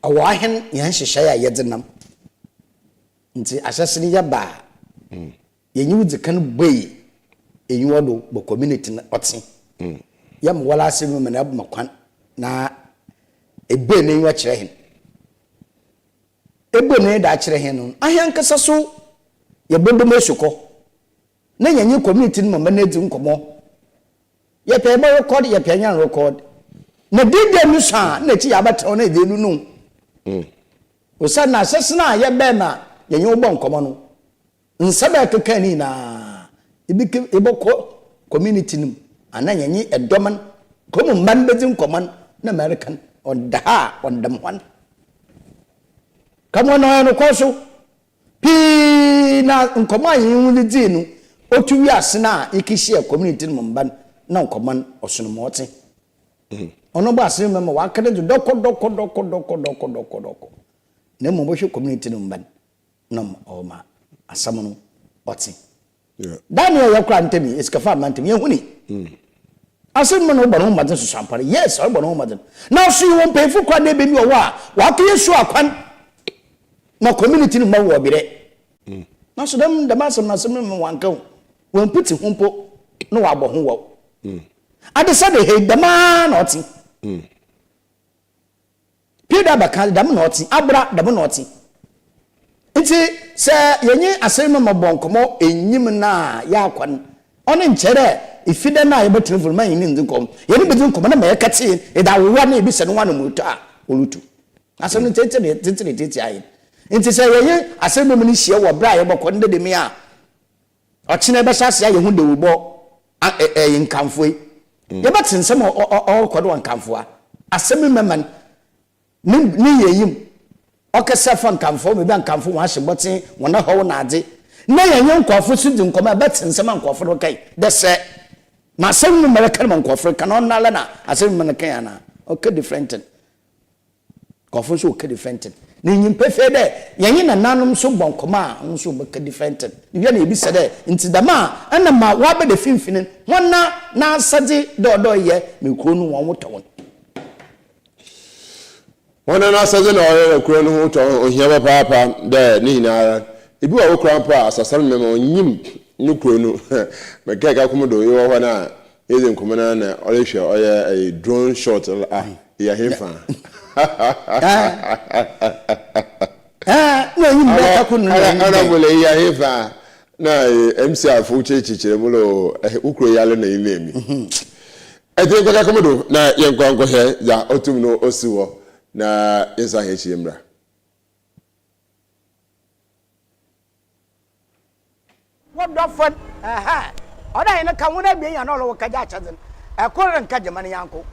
Ɔwɔ ahɛn hɛn nhyehyɛɛ a yɛdze nam. Ntsi ahyɛse no yɛba a, yɛnye wo dzi kan bue enyiwa do bɔ community no ɔtse. Yɛma woara asɛm mu ma no ma kwan na ebue n'enyiwa kyerɛ hɛn. Ebue n'enyi do akyerɛ hɛn no, ahɛnankasa so yɛbɔdɔ mu esukɔ. Na yɛnye community no mba no edzi nkɔmbɔ. Yɛpɛ yɛbɔ record, yɛpɛ yɛnnyɛ record. Na dede no sua a, nna ekyir yɛabɛtsena hɔ na yɛdze enu no. Osiandɛ ahyɛse no a yɛbae ma yɛnye wo bɔɔ nkɔmbɔ no, nsɛm a yɛkɛkaa no nyina, ibeke ebɔkɔ community no mu anaa yɛnye dɔm no, kurow mu mba no bedzi nkɔmbɔ no, nna ma ereka no, ɔda ha a, ɔnndam hɔn. Ka ma ɔno ɔyɛ nokwar so. Pii na nkɔmbɔ a yɛnye hɔn dzii no, otu wiase no a yekehyiaa community no mu mba no, nna nkɔmbɔ no ɔson ma ɔtse. Ɔno bɔ asɛm mu ma ɔaka no dze dɔkɔdɔkɔdɔkɔdɔkɔdɔkɔdɔkɔ. Na mbom bɔhwɛ community no mu mba no, nna ɔma asɛm no ɔtse. Daniel yɛ koraa ntam yi, esikafo amma ntam, yɛnhunii. Asɛm mu no, ɔbɔ ne ho mmɔden susuampare. Yes, ɔrebɔ ne ho mmɔden. Nanso yɛwɔ mpanyimfo koraa na ebi wɔ hɔ a, wɔakɛyɛ su akwan ma community no mma wɔ berɛ. Nanso dɛm dɛm asɛm no asɛm no ma wɔanka ho. Wɔampiti ho mpo na wɔabɔ ho waw. Adesa de hei, dɛm ara na ɔte. Peter abɛka dɛ dɛm na ɔtse, abra dɛm na ɔtse. Ntsi sɛ yɛnye asɛm no bɔ nkɔmbɔ enyim no a yɛakɔ no, ɔno nnkyerɛ dɛ ifi dɛ no a yɛbɛtsena fie no mma yɛnye no nndzi nkɔmbɔ. Yɛnye no bedzi nkɔmbɔ na ma yɛkɛtsee, yɛdze awowa na yebisa no ho anomutu a orutu. Asɛm no tsetse na tsetse na etsetse ayɛ. Ntsi sɛ yɛnye asɛm no hyia wɔ ber a yɛbɔkɔ no dɛ dɛm yi a, Ɔkyena yɛbɛhyɛ ase ayɛ ho dawurubɔ ɛyɛ nkamfoe. Mm. Yɛbɛte nsɛm a ɔrekɔ do wɔ nkamfoa. Asɛm yi mɛma ne ne yɛyim. Ɔkɛsɛ fa nkamfoɔ baabi a nkamfo wɔn ahyɛ bɔten wɔn ahɔw na adze. Na yɛnyɛ nkurɔfo so dzi nkɔmmɔ a yɛbɛte nsɛm a nkurɔfo no kae dɛ sɛ ma asɛm yi mɛreka no ma nkurɔfo reka no ɔno ara na asɛm yi mɛreka anaa ɔka different thing. Nkorɔfo nso wɔka different thing. Na inyim pefee dɛ yɛnye nananom so bɔ nkɔmbɔ a, hɔn so wɔbɛka different thing. Iwie na yebisa dɛ, ntsi dɛm a nna ma wɔabɛda finimfin no, hɔn n'asɛdze dɛ ɔdɔ yɛ ma kurow no hɔn ho tɔ hɔn? Hɔn n'asɛdze na ɔyɛ na kurow no ho tɔ hɔn, ohia papaapa dɛ ne nyinara. Bi wɔ hɔ koraa mpo a, asasar no mema onyim no kurow no. Mekɛɛ kakum do, ewɔ hɔ no a, Yedzi nkɔmbɔ no ara na ɔrohwɛ ɔyɛ ɛyi drone shot no ah eyɛ henfa? Ɛɛ na onyim dɛ kako no na onyim dɛ. Honourable eyɛ henfa? Na MCR fo kyerɛkyerɛkyerɛ mu no wo kuro yare na eyɛ mi. Ɛti nkɔ kako do na yɛnkɔ nkɔhwɛ dza otum no osi hɔ na yɛnsan hɛn ekyir mbra. Wo dɔfo n', ɛhɛɛ, ɔno a hɛn ka hɔn ebien a na ɔlɔ wɔkɛgye akyɛdze no, kor rennkɛgye ma ne nyɛnko.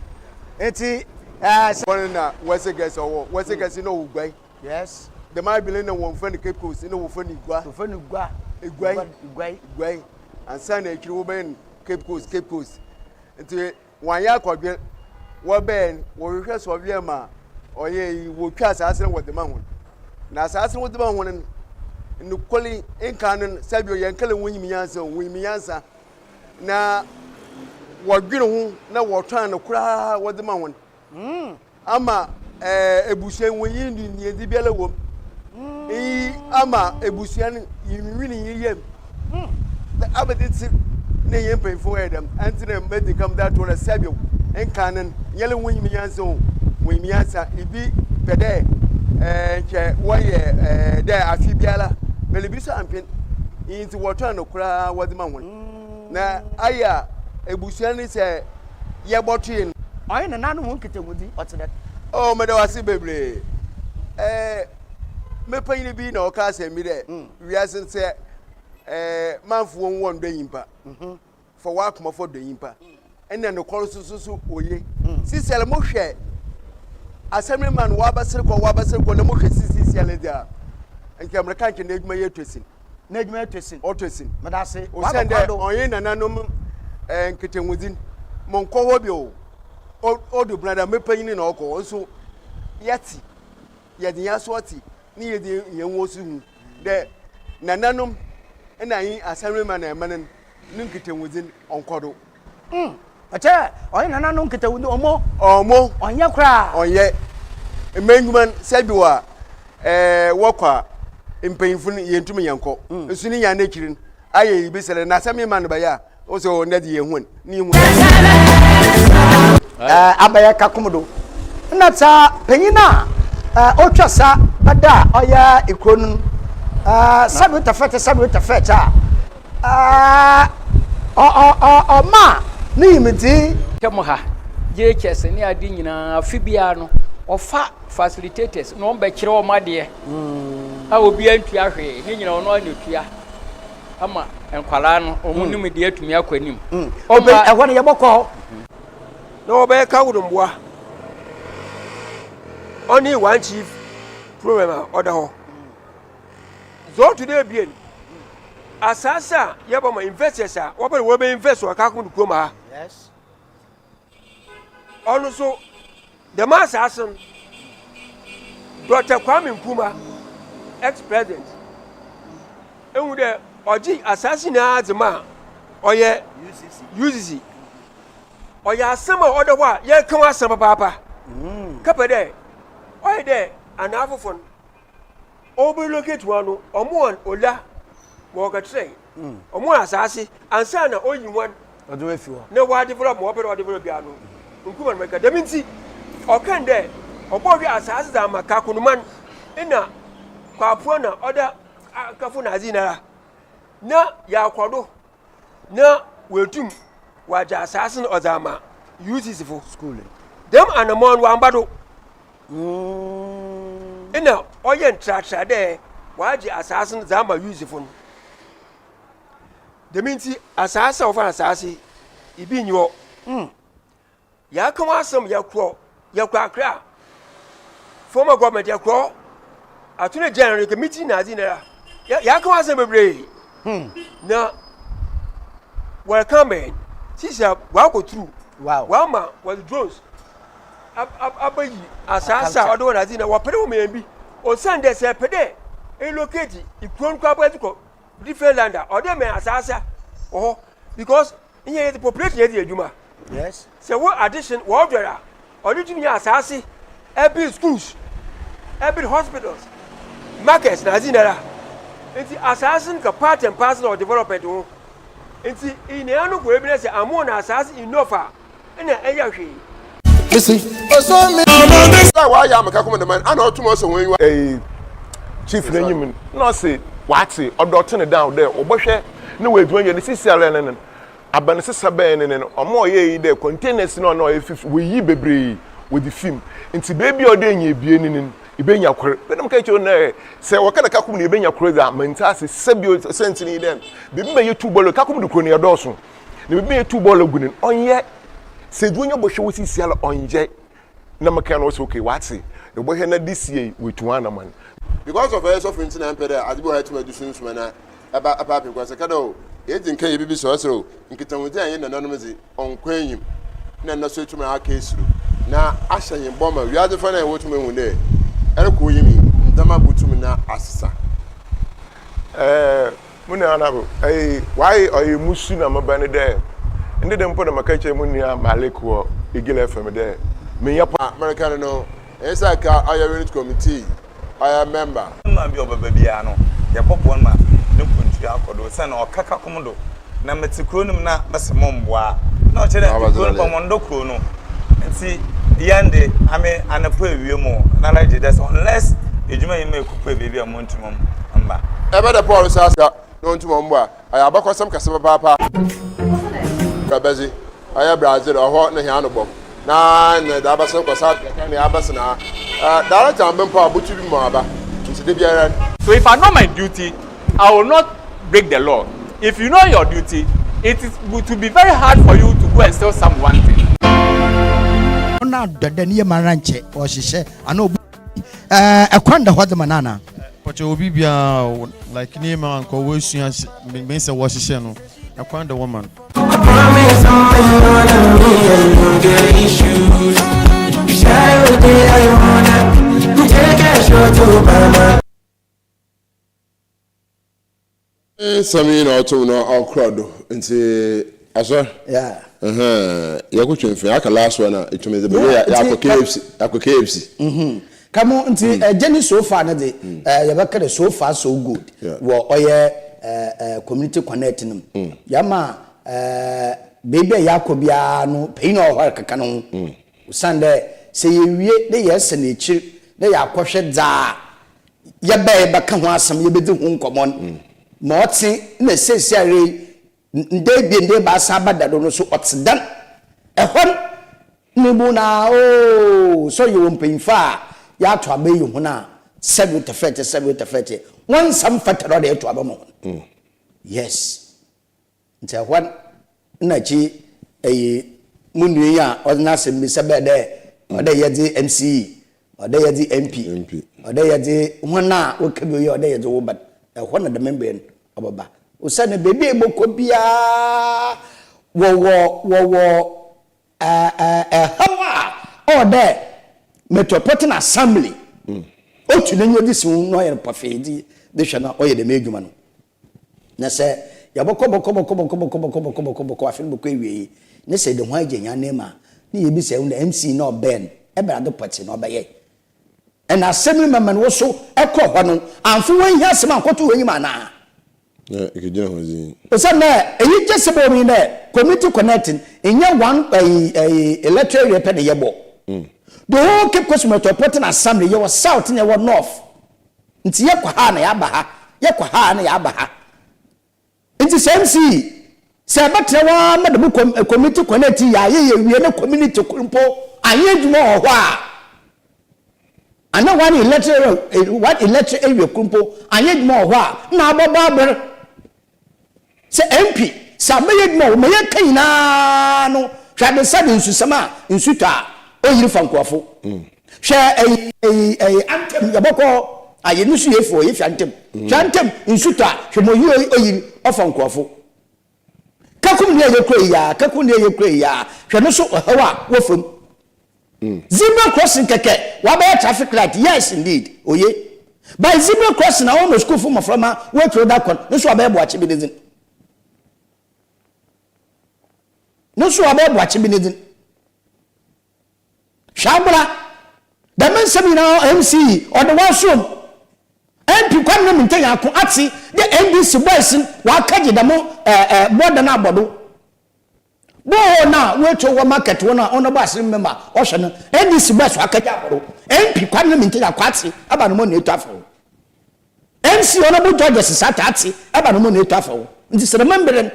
Ntsi, ɛɛ, sɛ. Hɔ no na West Gɛs ɔwɔ. West Gɛs na ɔwɔ Guai. Yes. Dɛm aber no na wɔmmfrɛ no Cape Coast, nna wɔfrɛ no Igua. Wɔfrɛ no Igua. Iguai. Iguai. Iguai. Ansaana ekyir wɔbɛyɛ no Cape Coast, Cape Coast. Ntsi Wɔannyɛ akɔdwer, wɔbɛɛ no, wɔhwehwɛ sɔhwɛ ma ɔyɛ iyi, wotwa asaase no wɔdze ma hɔn. Na asaase no wɔdze ma hɔn no, nokwar yi, nkan no, sɛbi yɛnnkã dɛ wonyim nyansa o, wonyim nyansa, na wɔdwen ho na wɔtɔn no koraa wɔdze ma hɔn. Ama ebusua yi wonnyi ndzi biara wɔ mu. Iyi ama ebusua no nwin nnyi yamu. Abɛdze tsir na hɛn mpanyimfo wɔyɛ dɛm ntsi na medzi kan medze ato hɔ dɛ sɛbew nkan no nnyɛ dɛ wonnyim nyansa o, wonyim nyansa. Bi pɛ dɛ nkyɛ wɔyɛ dɛ afe biara but bi so ammpen. Iyi ntsi wɔtɔn no koraa wɔdze ma hɔn. Na ayɛ a ebusua no sɛ yɛbɔtoe no. Ɔnye nananom hɔn nkitahodzi, ɔtse dɛn? Oh, meda wo ase bebree. Eh, me panyin bi na ɔka asɛm bi dɛ, mm. wiase no sɛ eh, manfo wɔn wɔn dɔ nyimpa. Mhm. Fa w'akoma fɔ dɔ nyimpa. Ɛna nokwar so so so oye. Mm. Sisiala mo hwɛ asɛm man w'abasere kɔ w'abasere kɔ na mo hwɛ sisiala dze a, nka mmerɛ ka nkyɛn n'edwuma yɛ tɔ sin. N'edwuma yɛ tɔ sin. Ɔtɔ sin. Meda ase. Osiandɛ ɔnye nananom eh, nkitahodzi mo nkɔ hɔ bio. Odu bena dɛ me panyin na ɔkɔ hɔ nso yɛtse, yɛdze hɛn asowa tse na yɛdze hɛn ho so hu dɛ nananom na nye asɛmrema na ɛman no ne nkitahodzi no ɔnnkɔ do. Mm, ɔkyɛ ɔnye nananom nkitahodzi ɔmɔ. Ɔmɔ. Ɔnnyɛ koraa. Ɔnnyɛ. Mma ndwuma no sɛ bi wɔ a ɛɛ wɔkɔ a mpanyimfo no yɛntum yɛnkɔ. Nso ne nyinaa n'ekyir no ayɛ biribi sɛ dɛ na asɛm ma no bɛyɛ a Wo sɛ ɔnnɛ de yɛn hun ne hu. Abɛyɛ kakom do. Nna tsa panyin a otwa sa bɛda a ɔyɛ ekuro no sɛbi tɛfɛtɛ sɛbi tɛfɛtɛ a ɔma ne nyimdzee. Ntam ha, JHS ne ade nyinaa afe biara no wɔfa facilitators na wɔbɛkyerɛ wɔn adeɛ a obiara ntua hwee ne nyinaa ɔno ara na otua. ama nkwadaa no wɔn hmm. nimdeɛ atumi akɔ anim. Hmm. Ɔma ɛhɔ no yɛbɔkɔ hɔ. Na wɔbɛyɛ kawodomboa ɔne one chief problem a ɔda hɔ dza ɔto dɛ ebien asaase a yɛbɔ ma investors a wɔpɛ dɛ wɔbɛ invest wɔ kakum kurom ha ɔno nso Dɛm asaase no, Dɔkta Kwame Nkrumah, ex-president, ehu dɛ ɔgye asaase nyinaa dze ma ɔyɛ UCC. Ɔyɛ asɛm a ɔda hɔ a yɛreka ho asɛm papaapa. Kɛpɛ dɛ ɔyɛ dɛ anaafofo no Ɔmo relocate wɔn no, ɔmo wɔn ola ma ɔkɛkyerɛ ɔmo wɔn asaase ansa na oyi wɔn Ɔde wɔn afi hɔ. na wɔa develop ma ɔpɛ dɛ ɔdevelop biara no nkruma no bɛka dɛm ntsi ɔkɛn dɛ ɔbɔhwɛ asaase dze ama Kakonoman na Kwapoa na ɔda Akafo na adze nyinara na yɛakɔ do na oetum ɔagye asaase no ɔdze ama UCC fo. Dɛm anamɔn no ɔammba do. Nna ɔyɛ ntratra dɛ ɔagye asaase no dze ama UCC fo no. Dɛm ntsi asaase a wɔfrɛ no asaase yi bi nnyi hɔ. Yɛaka ho asɛm yɛkorɔ yɛkɔ Accra former government yɛkorɔ Attorney General yɛkɔ meeting na adze nyinara yɛaka ho asɛm bebree hmm. na wɔreka bɛn sisi a wɔakɔ through wɔama wɔdze drones. abayi asaase a ɔde hɔ na adze nyina wɔpɛ dɛ wɔma hɛn bi osiandɛ sɛ epɛ dɛ elocate kurow no koraa mpo dze kɔ different land a ɔwɔ dɛ ema hɛn asaase wɔ hɔ because nnyɛ yɛdze population yɛdze yɛ edwuma. Yes. Sɛ wo adehye no wɔdɔr a, ɔno tum nya asaase, build schools, build hospitals, markets na adze nyinara. Ntsi asaase no ka part and parcel of development ho. Ntsi nyinaa no kɔ ebi na sɛ ammon na asaase enough a, nna ɛnyɛ hwee. Mese, ɔsɔ me. Sɛ wayɛ ameka kɔm ne man ana ɔtum ɔsɔ wɔn enyiwa. Eyi chief n'enyim no na ɔse ɔatse ɔdɔ ɔtse ne down dɛ wɔbɔhwɛ na oedwuma yie no sisiara no no Aba no sesa bɛn ne no, ɔma ɔyɛɛ yi dɛ containers no a nna ɔyɛ fif woyiyi beberee wɔdze fi mu ntsi beebi a ɔwɔ dɛ enya ebien no no ibenya kor. Binom kɛkyerɛ wo dɛ sɛ wɔka dɛ kakum no yebenya kor dze a menntse ase sɛbio siantsir nye dɛ beebi ma yetu bɔɔl kakum do kor no yɛdɔɔ so na beebi ma yetu bɔɔl gu no ɔnnyɛ sɛ edze w'enyiwa bɔhwɛ hɔ sisiara ɔnnyɛ na mekɛɛ no ɔse okay ɔatse ebɔhwɛ na this year yi oetu hɔn anaman. Because of ɔyɛ sɔfo ntsi na mmpɛ dɛ adze bi wɔ hɔ a etum dze sunsum anaa ɛba apaapem kwan sɛ ka dɛ o yedzi nka yɛ biribi sɛ ɔsɛ o nkitahodzi a yɛnye nananom dze ɔnnkɔ enyim na nna so etum aka esiro na ahyɛ hɛn bɔ ma wiadze fa no a yɛwɔ tum ehu dɛ ɛrokɔ enyim yi ndzɛmba botum na asesa. Eh, mo nua Honourable, eh, why ɔyɛ musu na meba ne dɛ, ndɛ dɛ mpo na maka kyerɛ mo nua Malik wɔ Eagle FM dɛ, menyɛ A mereka no no, ɛnyɛ sɛ aka ɔyɛ unit committee ɔyɛ member. Mma bi a ɔbɛba biara no, yɛbɔboa no ma no mpontu akɔ do osiandɛ ɔka kakom do. Na metse kurow no mu na mese momboa a, nna ɔkyerɛ dɛ kurow no mpo wɔnndɔ kurow no. Ntsi hɛn de, ame anapa ewia mu o, nara gye dɛ sɛ unless edwuma yi ma ekopue beebi a munntum mmba. Ebɛ dɛ Paul hyɛ ase a na onntum ɔmmbɔ a, ɔyɛ abakɔsɛm kɛse papaapa. Bɛdze ɔyɛ Brazil ɔhɔ na hɛn ano bɔ na na dza abɛsen kɔ South Africa na abɛsen ha. Director mbe mpo a botu bi ma ɔaba ntsi da biara. So if I know my duty, I will not break the law. If you know your duty, it is to be very hard for you to go and steal some one thing. Ɔno adɔ dɛ ne yam ara nkyɛ ɔhyehyɛ anaa obu ɛɛ ɛkwan da hɔ dze ma no anaa. Pɔkyɛ obi biara like nneɛma a nka wɔasua me sɛ wɔhyehyɛ no ɛkwan da hɔ ma no. Nsɛm yi na ɔtom na ɔkora do nti asɔr yɛkɔtwe mfe aka last one a ɛtumi dze bɛyɛ yɛakɔ KFC yɛakɔ KFC. Mm-hmm. Kamo nti ɛgye mm. ne so far no de mm. yɛbɛka dɛ so far so good wɔ ɔyɛ community connect no mu mm. yɛma beebi a yɛakɔ biara no panyin a ɔwɔ hɔ rekeka no ho osiandɛ sɛ yɛwie ne yɛsɛ n'ekyir na yɛakɔhwɛ dza yɛbae bɛka ho asɛm, yebedzi ho nkɔmbɔ no, ma ɔtse na seseiara yi, nda ebien, nda ebiasa aba da do no so ɔtse dɛn? Hɔ no na ibohu no a, oh, sɛ yɛwɔ mpanyimfo a yɛato aba eyi hɔn a, sɛbe tɛfɛɛkyɛ, sɛbe tɛfɛɛkyɛ, hɔn nsa mmfata dɛ ɔdɛ yɛto aba ma hɔn. Yes. Ntsi hɔ nna akyi eyi mo nua yi a ɔdze n'asɛm bi sɛ bɛyɛ dɛ ɔwɔ dɛ yɛdze MCE, ɔwɔ dɛ yɛdze MP, ɔwɔ dɛ yɛdze hɔn a wɔka bi ɔwɔ dɛ yɛdze wo ba no, hɔ na dɛm mber no ɔbɛba. Osiandɛ beebi a ebɔkɔ biara wɔwɔ wɔwɔ Ɛhaw a ɔwɔ dɛ Metropolitan Assembly otu n'enyiwa dze si ho na ɔyɛ no pɔfee dze dze hwɛ na ɔyɛ dɛm edwuma no. Na sɛ yɛbɔkɔ bɔkɔ bɔkɔ bɔkɔ bɔkɔ bɔkɔ bɔkɔ bɔkɔ bɔkɔ afe no bɔkɔ ewiei ne sɛ yɛdze hɔn egye hɛn ananmu a, ne yebisa hɔn dɛ MC na ɔbɛn no, ebɛnadze pɔtsee na ɔbɛyɛe? Ɛna asɛm yi mɛma no wo so kɔɔ hɔ no, amfa w'ahiasɛm ankɔto w'enyim anaa? Na ekegyina hɔ dzinn. Osiandɛ enyigyesɛm a ɔwɔ mu nye dɛ community connecting nnyɛ one ɛyi ɛyi electoral area pɛ na yɛbɔ. The whole Cape Coast Metropolitan Assembly yɛwɔ south na yɛwɔ north. Ntsi yɛkɔ ha a na yɛaba ha, yɛkɔ ha a na yɛaba ha. Ntsi sɛ MC sɛ ɛbɛtsena hɔ ara ma dɛm com community connect yi ayɛ yɛ wie na community kor mpo annyɛ edwuma wɔ hɔ a, ana one electoral one electoral area kor mpo annyɛ edwuma wɔ hɔ a, nna abɔbɔ aber. Sɛ MP sɛ abɛyɛ edwuma wɔ hɔ ma yɛka nyina no, hwɛ adesa de nsusɛm a nsu tɔ a oyir fa nkorɔfo. Hwɛ ɛyi ɛyi ɛyi antem yɛbɔkɔ ayi no so yɛ efi hɔ yɛfi antem. Hwɛ antem nsu tɔ a hwɛ mo yi oyi ɔfa nkorɔfo. Kakum deɛ yɛ kura yi yaa kakum deɛ yɛ kura yi yaa hwɛ no so ɔhaw a wɔ fam. Zebra crossing kɛkɛ wɔabɛyɛ traffic light yes indeed oye but zebra crossing a wɔma sukuufo mmɔframma wɔatwa da kwan no so abɛyɛ boakye bi ne dzin no so abɛyɛ boakye bi ne dzin hwɛ abra dɛm nsɛm nyinaa MC yi ɔde wɔasom MP Kwame ne Minteh ako atse dɛ NDC boys wɔakɛgye dɛm ɛɛ ɛɛ bɔda no abɔ do. Borehole no a woetu wɔ market hɔ no a ɔno bɔ asem mema ɔhwɛ no NDC bɔ so akɛgye abɔ do MP Kwame Minteh Akwatse aba no mo na etu afa ho MC Honourable George Sesata Atse aba no mo na etu afa ho ntsi sɛ dɛm mber no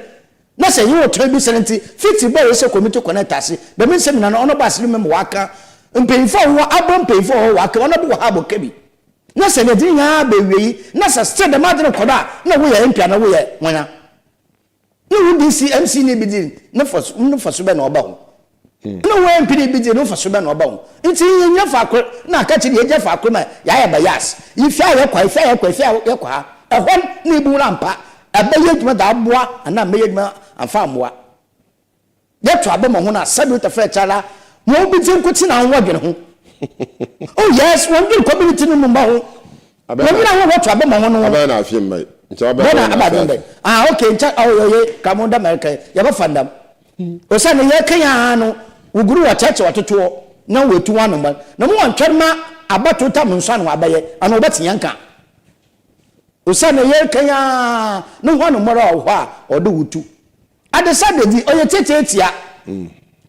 na sɛ yewɔ tɔn bi sɛn ntsi fitsi bɔ yɛhyɛ committee connect ase dɛm nsɛm nyina no ɔno bɔ asem mema wɔaka mpanyimfo a wɔwɔ abɔ mpanyimfo a wɔwɔ wɔaka Honourable Wahab Okabi na sɛ yɛdze ne nyinaa ba ewiei na sɛ still dɛm adze no kɔ do a nna woyɛ MP anaa woyɛ hɔn a. Ne wo DC MC ne bi dzi ne mfaso ne mfaso bɛn na ɔba ho? Ne wo MP ne bi dzi ne mfaso bɛn na ɔba ho? Ntsi yɛnnyina faakor na aka kyerɛ yɛgyina faakor ma yɛayɛ bias. Ifi a yɛkɔ ha, ifi a yɛkɔ ha, ifi a yɛkɔ ha. Ɛhɔ no na ibohu no ampa ɛbɛyɛ edwuma dze aboa anaa ammɛyɛ edwuma ammfa ammboa. Yɛto aba ma hɔn a sɛbi tafɛkyɛ ara hɔn obi dze nkotsee na wɔdwen ho. Oh yes, wɔnndwen community no mu mba ho. Wɔnndwen ahɔn a wɔto aba ma hɔn no ho. Abɛn na afe mma yi. Nkyɛ ɔbɛn Bɛn na aba afe dɛn bɛn. Ah okay, nkyɛ oh oye, ka mo dɛ mɛreka yi, yɛbɛfa ndam. Osiandɛ yɛreka yi ara no, woguru wɔkyerɛkyerɛ wɔtotoɔ na woetu hɔn ano mba. Na mo wɔnntwɛr ma abatow tam nso ano abɛyɛ, ana wɔbɛtse hɛn nka. Osiandɛ yɛreka yi ara no hɔn mbɔr a ɔwɔ hɔ a ɔwɔ dɛ wotu. Adesa dedzi ɔyɛ tsiatsiatsia,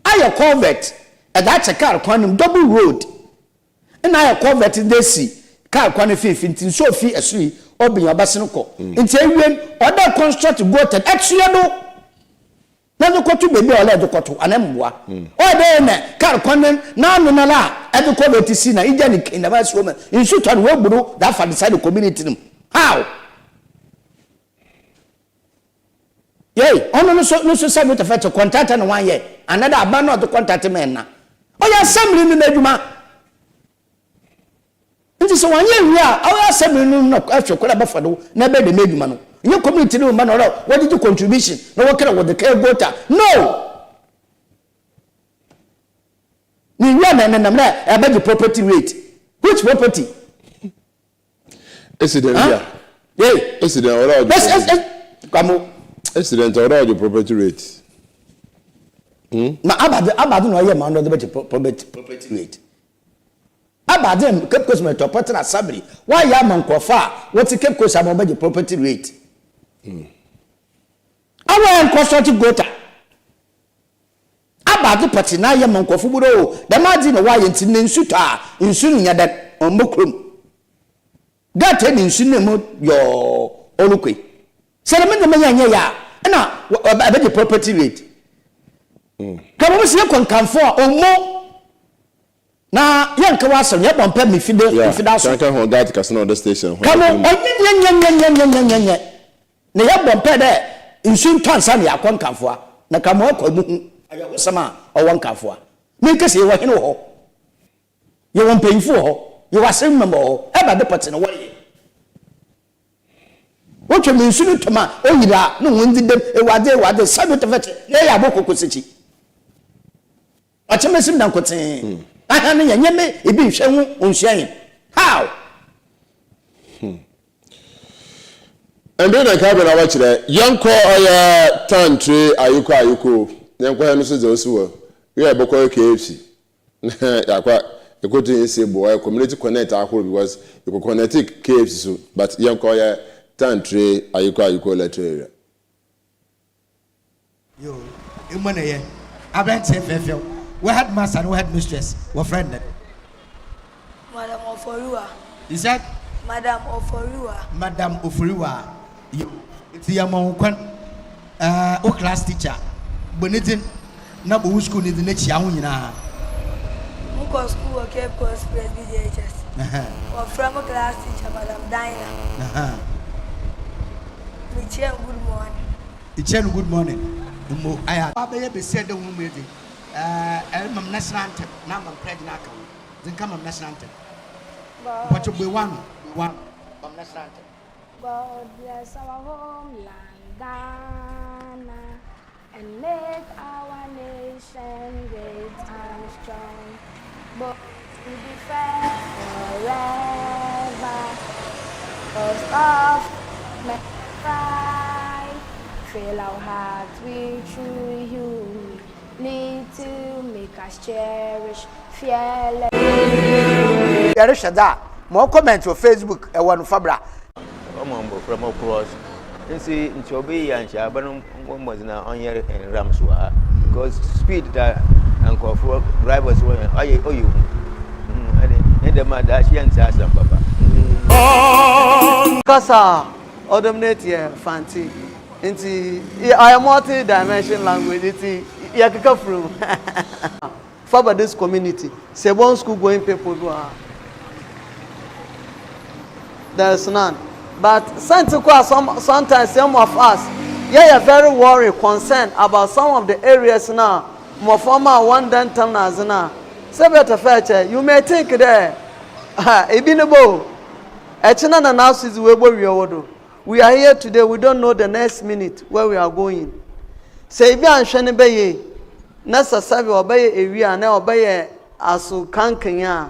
ayɛ culvert dze akyɛ kaar kwan no mu, double road nna ayɛ culvert dze esi kaar kwan no finimfin ntsi nsu a ofi sor yi ɔba yi ɔbɛsen kɔ. Ntsi ewie no ɔwɔ dɛ construct gutter ɛtoa do na edze kɔto beebi a ɔwɔ dɛ edze kɔto anaa mboa. Ɔyɛ dɛ nna kaar kwan no n'ano noara a edze culvert si na egya no kɛn dɛm asi hɔ ma nsu tɔ no oebu do dze afa the side community no mu. How? Yei, ɔno no so no so sɛ no tɛfɛ te kɔntrata na wanyɛ anaa dɛ aban na ɔde kɔntrate ma ɛna. Ɔyɛ assembly no n'adwuma. Nti sɛ wanyɛ wie a, ɔyɛ assembly no na ɛhwɛ kwan a ɛbɛfa do na ɛbɛyɛ dɛm adwuma no. Nyɛ community no mma na ɔdɛ wɔgyegye contribution na wɔkra wɔde kɛyɛ gota. No! Ne wie a na ɛnenam na ɛbɛgye property rate. Which property? Esi dɛn bia? Hey. Esi dɛn ɔdɔ ɔgye property. Kwamo. Esi dɛn nti ɔdɔ ɔgye property rate. Hmm? Na abade abade na ɔyɛ ma ɔdɔ bɛgye property property rate. Abade Cape Coast Metropolitan Assembly wɔayɛ ama nkurɔfo a wɔte Cape Coast ama wɔbɛgye property rate. Hmm. Awɔ yɛ nkɔsɔte gota. Aba adze pɔtsee na ayɛ ma nkorɔfo bu dɛ oh dɛm adze yi na wɔayɛ ntsi ndɛ nsu tɔ a nsu no nnyɛ dɛn ɔmmbɔ kurom. Gutter na nsu no mu yɔɔ ɔrokɔ yi. Sɛ dɛm ndzɛmba yi annyɛ yie a nna ɛbɛgye property rate. Kramomo sɛ yɛkɔ nkamfo a ɔmmo na yɛnka w'asɛm yɛbɔ mpɛ ma mfe de mfe da so. Kanka ho guard kɛse na ɔda station hɔ. Kamo ɔnyɛnyɛnyɛnyɛnyɛnyɛnyɛ. Na yɛbɔ mpae dɛ nsu ntɔ ansaana yɛakɔ Nkamfoa, na ka ma ɔkɔ muhu ayɛhosɛm a ɔwɔ Nkamfoa. Menkese yɛwɔ hen wɔ hɔ, yɛwɔ mpanyimfo wɔ hɔ, yɛwɔ asɛm mma wɔ hɔ, ɛba de pɔtee na wɔreyɛ. Wotwa mu nsu no tɔ ma oyir a na hɔn dzi dɛm, Ewuradze, Ewuradze, sa do tɛfɛtɛ, na yɛyɛ abɔ kokosekyi. Ɔkyɛ mesim da nkotsee. Aha no yɛ nyɛ me ebi nhwɛ ho onsua yɛn. How? Hmm. Mbe na nka bɛn awakyerɛ. Yɛnkɔ ɔyɛ tantre ayeko ayeko. Yɛnkɔ hɛ no so dza osi wɔ. Yɛ yɛbɔkɔ KFC. Na yɛakɔ yɛkɔto yɛn se bo ɔyɛ community connect ahorow because yɛkɔ connect KFC so but yɛnkɔ ɔyɛ tantre ayeko ayeko electoral area. Yoo, emu na ɛyɛ. Aberanteɛ fɛɛfɛw, wo headmaster ne wo headmistress, wɔfrɛ no dɛn? Madam Oforiwa. You said? Madam Oforiwa. Madam Oforiwa. Yoo, nti yɛma wo kwan. Ɛɛ, wo class teacher, bɔ ne dzin na bɔ wo school ne dzin na kyia ho nyinaa. Mokɔ school wɔ Cape Coast Presby JHS. Wɔfrɛ mo class teacher Madam Dinah. Mekyia no good morning. Ekyia no good morning mbo ayɛ a. Wabɛyɛ besia dɛ hom mu edze ɛɛ erema me national anthem na ama me pledge no aka ho. Dze nka ma me national anthem. Mpakyɛw bue w'ano, bue w'ano ma me national anthem. God bless our homeland Ghana and make our nation great and strong. But to be fair forever Cause of my pride Fill our hearts with true humility Make us cherish fearless. Yɛrehwɛ dza ma ɔcomment wɔ Facebook ɛwɔ no fa bra. Ɔma mbofra ma cross Ntsi nkyɛ ɔbɛyɛ yie a nkyɛ aban no mbɔ mbɔdzen a ɔnyɛ hɛn ramps wɔ ha because speed da nkorɔfo drivers wɔ hɛn ɔyɛ ɔyɛ hu ɛne ne dɛm a daakye yɛnntse asɛm papa. Kasa a ɔdominate yɛ Fante nti ɔyɛ multi dimension language nti yɛkeka firi mu. Fa ba this community sɛ ebɔn school going people bi wɔ ha there is none but sɛnti kɔ a some sometimes some of us yɛyɛ very worry concerned about some of the areas na mmɔframma a wɔn da ntam na adze na sɛ bɛtɛ fɛ kyɛ you may think dɛ ha ebi ne bo ɛkyena na n'aso dzi wɔ wie wɔ do we are here today we don't know the next minute where we are going sɛ ebi anhwɛ ne bɛyɛ na sɛ sɛbe ɔbɛyɛ ewi anaa ɔbɛyɛ aso kankan a,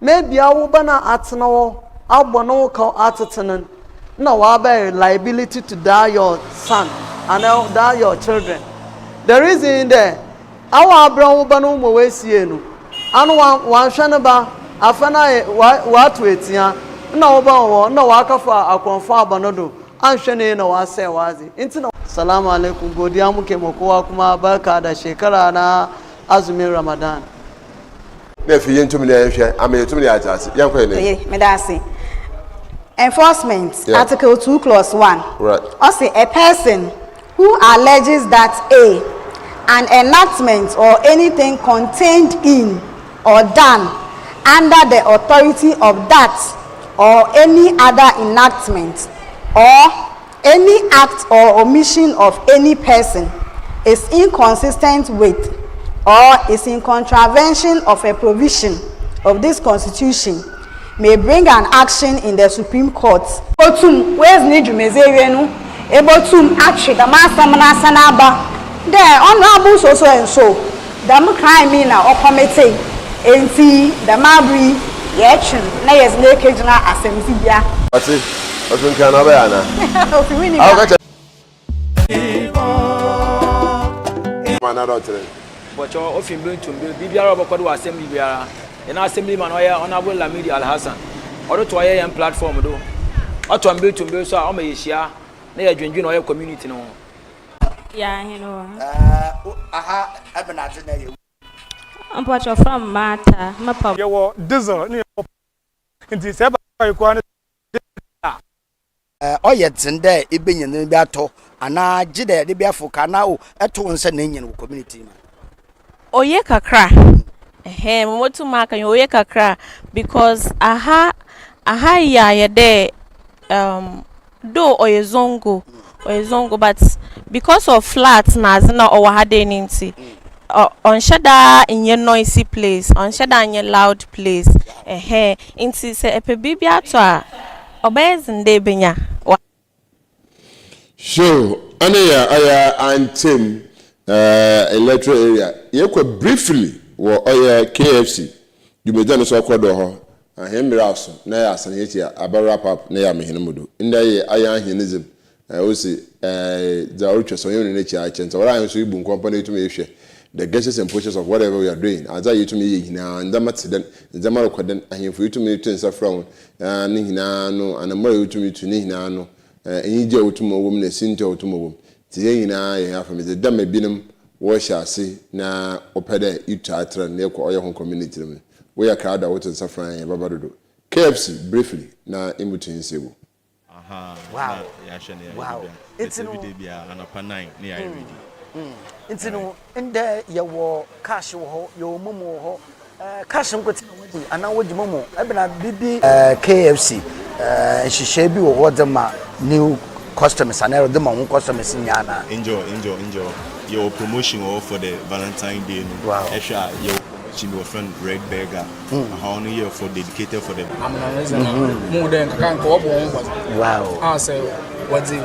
maybe awo ba no a atsena hɔ abɔ no ho kaw atsetse no no, nna ɔabɛyɛ liability to that your son anaa that your children. The reason nye dɛ, awo abrɛ wo ba no ma oesie no, ano ɔannhwɛ ne ba, afei no ayɛ ɔato etsia, nna wo ba wɔ hɔ, nna ɔakɛfa akrɔmfo aba no do, annhwɛ no yie na ɔasɛɛ w'adze. Ntsi na. Salamu alaikum godiya muke ma kowa kuma barka da shekara na azumin Ramadan. Na afei yɛntum ne yɛnhwɛ ama yɛtum ne yɛate ase. Yɛnkɔ yɛn anim. Oye, meda ase. Enforcement, Yeah. Article 2, Clause 1. Right. Ɔse, a person who alleges that A, an enactment or anything contained in or done under the authority of that or any other enactment or any act or omission of any person is inconsistent with or is in contravention of a provision of this constitution may bring an action in the Supreme Court. Botum oedzi ne dwumadzi ewie no, ebotum atwe dɛm asɛm no asan aba dɛ Honourable so so and so dɛm crime yi na ɔkɔmetsee, ntsi dɛm aber yi yɛtwe no na yɛdze no ekegyina asɛmdzibea. Ɔse, ɔkenkan na ɔbɛyɛ anaa? Ofi Winneba. Bɔkyɛ ofi mber to mber, biribiara a ɔbɔkɔ do wɔ assembly biara, hɛn assembly man ɔyɛ Honourable Lamidi Alhassan, ɔroto ɔyɛ hɛn platform do, ɔtɔ mber to mber so a ɔma yehyia na yɛdwendwen ɔyɛ community no ho. Mpacho from Martha, mɛpa. Yɛwɔ diesel ne yɛwɔ nti sɛ ɛba yi koraa ne a. Ɔyɛ dzen dɛ ibenya ndzɛmba bi atɔ anaa gyedɛ edze bi afow ka anaa o ɛto wo nsa na enya no wɔ community mu a? Oye kakra ɛhɛn mobotum aka nye oye kakra because aha aha yi ayɛ dɛ um though ɔyɛ zongo ɔyɛ zongo but because of flat na adze na ɔwɔ ha dei no ntsi ɔ ɔnnhyɛ da nnyɛ noisy place ɔnnhyɛ da nnyɛ loud place ɛhɛn ntsi sɛ epɛ biribi atɔ a Ɔbɛyɛ dzen dɛ ebenya wɔ. Show ɛne yɛ ɔyɛ Antem electoral area yɛkɔ briefly wɔ ɔyɛ KFC dwumadzi a no so ɔkɔ do wɔ hɔ ahɛn mber aso na yɛ asan yɛkyi a aba wrap up na yɛ amehɛn mu do ndɛ yɛ ayɛ ahɛn dze mu osi dza orutwa sɛ ɔnye no n'ekyir akyɛ ntsi ɔwɔ dɛ ahɛn so ebu nkɔmpa na etum ehwɛ the gestures and postures of whatever we are doing adze a yetum yɛ nyinaa ndzɛmba tse dɛn ndzɛmba rokɔ dɛn ahemfo yetum to nsa frɛ hɔn ne nyinaa no, anamɔn a yetum tu ne nyinaa no, enyigye a otum wɔ mu na sintɔ a otum wɔ mu. Ntsi hɛn nyinaa yɛ hɛn afa. Medze dɛ ma binom wɔhyɛ ase na wɔpɛ dɛ itu atra na ekɔ ɔyɛ hɔn community no mu no, woyɛ krado a woto nsa frɛ hɛn yɛbɛba dodo. KFC, briefly, na imutu nsebu. Ahaa Wow na yɛahwɛ na yɛayɛ wow biribiara but nti no everyday biara anɔpa 9 na yɛayɛ mm ready. mm nti no Alright. ndɛ yɛwɔ cash wɔ hɔ yɛwɔ momo wɔ hɔ eh, cash nkotsee na wɔgye anaa wɔgye momo ebɛna biribi eh, KFC eh, nhyehyɛɛ bi wɔ hɔ dze ma new customers anaa wɔdze ma hɔn customers nyinaa anaa? Angel Angel Angel yɛwɔ promotion wɔ hɔ for the Valentine day no Wow. ɛhwɛ a yɛwɔ promotion bi wɔfrɛ no red burger Aha ɔno yɛ for dedicated for the. Amena ne dze no, muhu dɛ nkakrankra wɔbɔ hɔn mbɔdzen Wow. a sɛ wɔdze.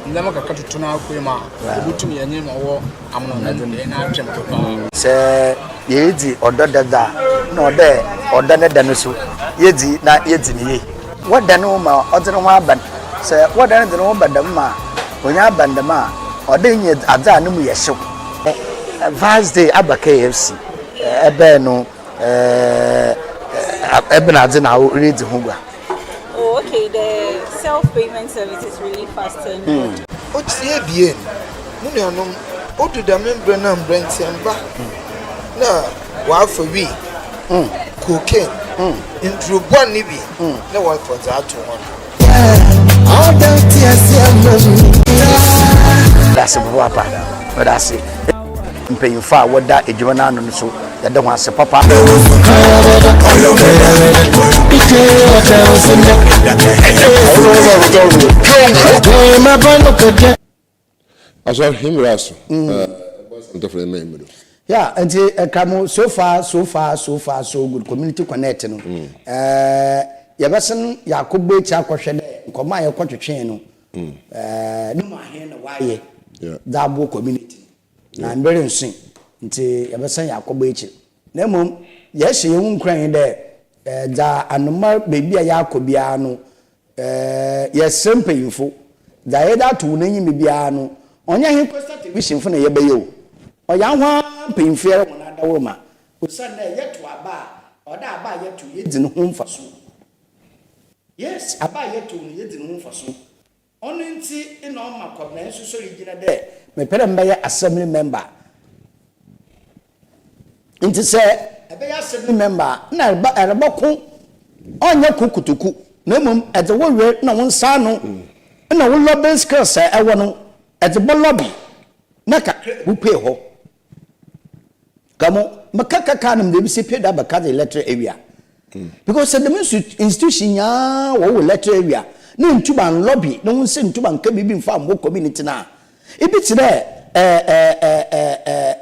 Ndzɛmba kakra toto n'akwan mu a, yebotum yɛnye ma ɔwɔ amonɔno no hɛn atwam paa. Sɛ yeridzi ɔdɔ da dze a, nna ɔwɔ dɛ ɔdɔ ne da no so yedzi na yedzi no yie. Wɔda no ma ɔdze no ho aban. Sɛ wɔda no dze no ho ba dɛm ma onya aban dɛm a, ɔwɔ dɛ inya adze a no mu yɛ hyew. Vars Day aba KFC ebɛn no ebɛnadze na eridzi ho gua? Oh okay the self payment service is really fast and good. Otsia ebien, mo nuanom, odu dɛm mber no a mberantsɛmba na wɔafa wii, cocaine, ndur bɔn bi na wɔfa dze ato hɔn. Meda ase papaapa. Meda ase. Mpanyimfo a wɔda edwuma no ano no so, yɛda hɔn ase papa. Asɔ hemmerɛ aso. Yeah, nti ɛka mo so far so far so far so good community connect no. Ɛɛ yɛbɛsen yɛakɔbɔ akyi akɔhwɛ dɛ nkɔmɔ a yɛkɔtwetwee no. Ɛɛ ne mu ahen na wɔayɛ dze aboa community no. Na mber nnsoe ntsi yɛbɛsan yɛakɔbɔ ekyir. Na mbom yɛhyɛ hɛnho nkuran dɛ dza anoma beebi a yɛakɔ biara no yɛserɛ mpanyimfo, dza yɛdze ato hɔn enyim biara no ɔnnyɛ hɛn Coastal Televisionfo na yɛbɛyɛ o, ɔyɛ ahoara mpanyimfo yi ara hɔn adawurma osiandɛ yɛtow aba a, ɔwɔ dɛ aba a yɛtow yedzi no ho mfaso. Yes, aba a yɛtow no yedzi no ho mfaso. Ɔno ntsi na ɔma Kɔbena so soɛr gyina dɛ mepɛ dɛ mebɛyɛ assembly member. Ntsi sɛ ebɛyɛ assembly member a, nna ereba erebɔko, ɔnnyɛ ko kotoku, na mbom edze wo wer na wo nsa ano na wo lobbying skills a ewɔ no, edze bɔ lobby na kakra ebupue hɔ. Ka mo meka kaka no mede bɛsi pɛ da bɛka de electoral area because sɛ dɛm institution nyinaa wɔwɔ electoral area na ntuma lobby na wɔn sɛ ntuma nka biribi nfa mmɔ community na ebi te dɛ ɛɛ ɛɛ ɛɛ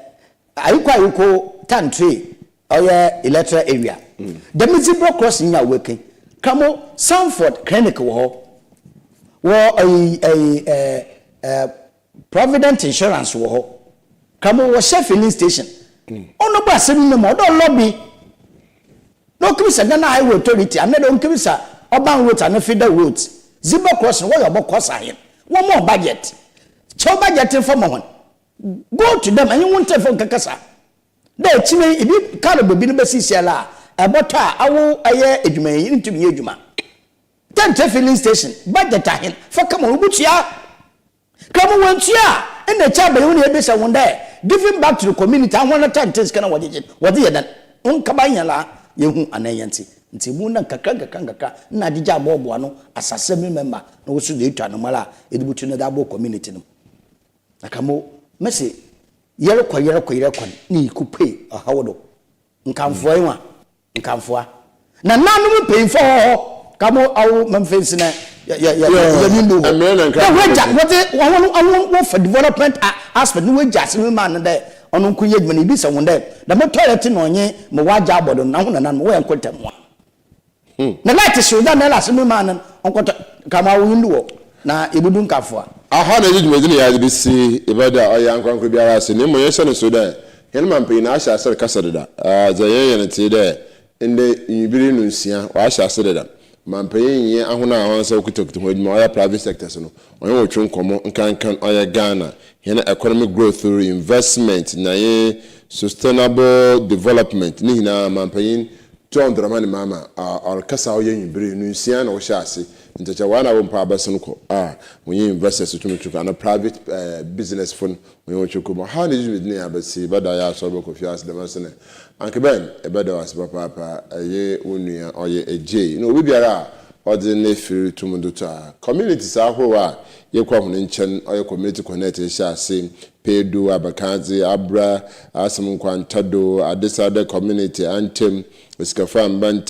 ayiko ayiko tantre ɔyɛ electoral area dɛm zebra crossing nyɛ awɔke kamo Sanford clinic wɔ hɔ wɔ ɛyi ɛyi ɛɛ ɛɛ Provident insurance wɔ hɔ. Ka mo wɔ Shell filling station. Ɔno bɔ asɛm no mu ɔdɔ lobby. Na ɔkibisa Ghana Highway Authority anaa dɛ ɔnkibisa Urban Roads anaa Feeder Roads. Zebra crossing wɔyɛ ɔbɔ kɔ sahen. Wɔn mɔ budget. Kyɛw budget nfa ma hɔn. Go to them ɛnye wɔn telephone nkɛkasa. Dɛ ekyir yi ebi kar bɔ bi no bɛsisiɛl a ɛbɔtɔ a awo ɛyɛ edwuma yi nntum nyɛ edwuma. Tɛnkyɛ filling station budget ahen fa kama wobutua. Ka mu woenntua a, nna ekyir aber yi hɔn ebisa hɔn dɛ giving back to the community ahɔn na tɛnte sika na wɔgyegye no wɔdze yɛ dɛn? Ɔnnkɛba hɛn la yehu anaa yɛnntse. Ntsi mu na nkakra nkakra nkakra nna agyegye aboaboa ano as assembly member na wo so dze etu anomara a edze botu no dze aboa community no. Na ka mu mese yɛrokɔ yɛrokɔ yɛrokɔ no nna yekopue ɔhaw do. Nkamfoa yi nwa. Nkamfoa. Nananom mpanyimfo wɔ hɔ ka mo awo mamfɛnsi na yɛ yɛ yɛ yɛ ni ndu hɔ. Dɛ wɔagya wɔdze wɔn wɔn wɔfa development aspect no wɔagya asɛm yi maa no dɛ ɔno nko nyɛ adwuma no ibisa wɔn dɛ dɛm toilet na ɔnye ma wɔagya abɔ do no na ho nananom wɔyɛ nkontamoa. Na light hyew dɛ na asɛm yi maa no ɔnkɔtɔ ka mo awo ndu hɔ na yebudu nkamfoa. Aha na yɛdze dwumadzi no yɛadze besi ebɛda a ɔyɛ ankorankor biara ase na mbom yɛnhyɛ no nsew dɛ Hɛn mampanyin ahyɛ ase rekasa deda. Dza yɛreyɛ no tse dɛ ndɛ ewimbir ndɔnsia, ɔahyɛ ase deda. Mampanyin nye ahɔn a hɔn nsa wokitakita hɔn edwuma, ɔyɛ private sectors no, ɔnye hɔn rotwe nkɔmbɔ nkankan ɔyɛ Ghana hɛn economic growth through investment na nye sustainable development ne nyina mampanyin John Dramani Mahama ɔrekasa ɔyɛ ewimbir ndɔnsia na wɔhyɛɛ ase. Ntsi kyɛ woana wo mpo abɛsen kɔ a wɔnye investors tum twe anaa private business fo no Ɔnye wo twekɔ mu. Ha na dwumadzi no yɛ abɛtse, ebɛda yɛ asɔr bɔkɔ fie ase dɛm ase no, anka bɛn ebɛda wo ase papaapa, eye wo nua ɔyɛ Adjei na obi biara a ɔdze ne fir tum do to a. Communities ahorow a yɛkɔ hɔn nkyɛn, ɔyɛ Community Connect hyɛ ase, Pedu, Abakadze, Abra, Asem Nkwanta do, Adesada Community, Antem, Esikafo Amba.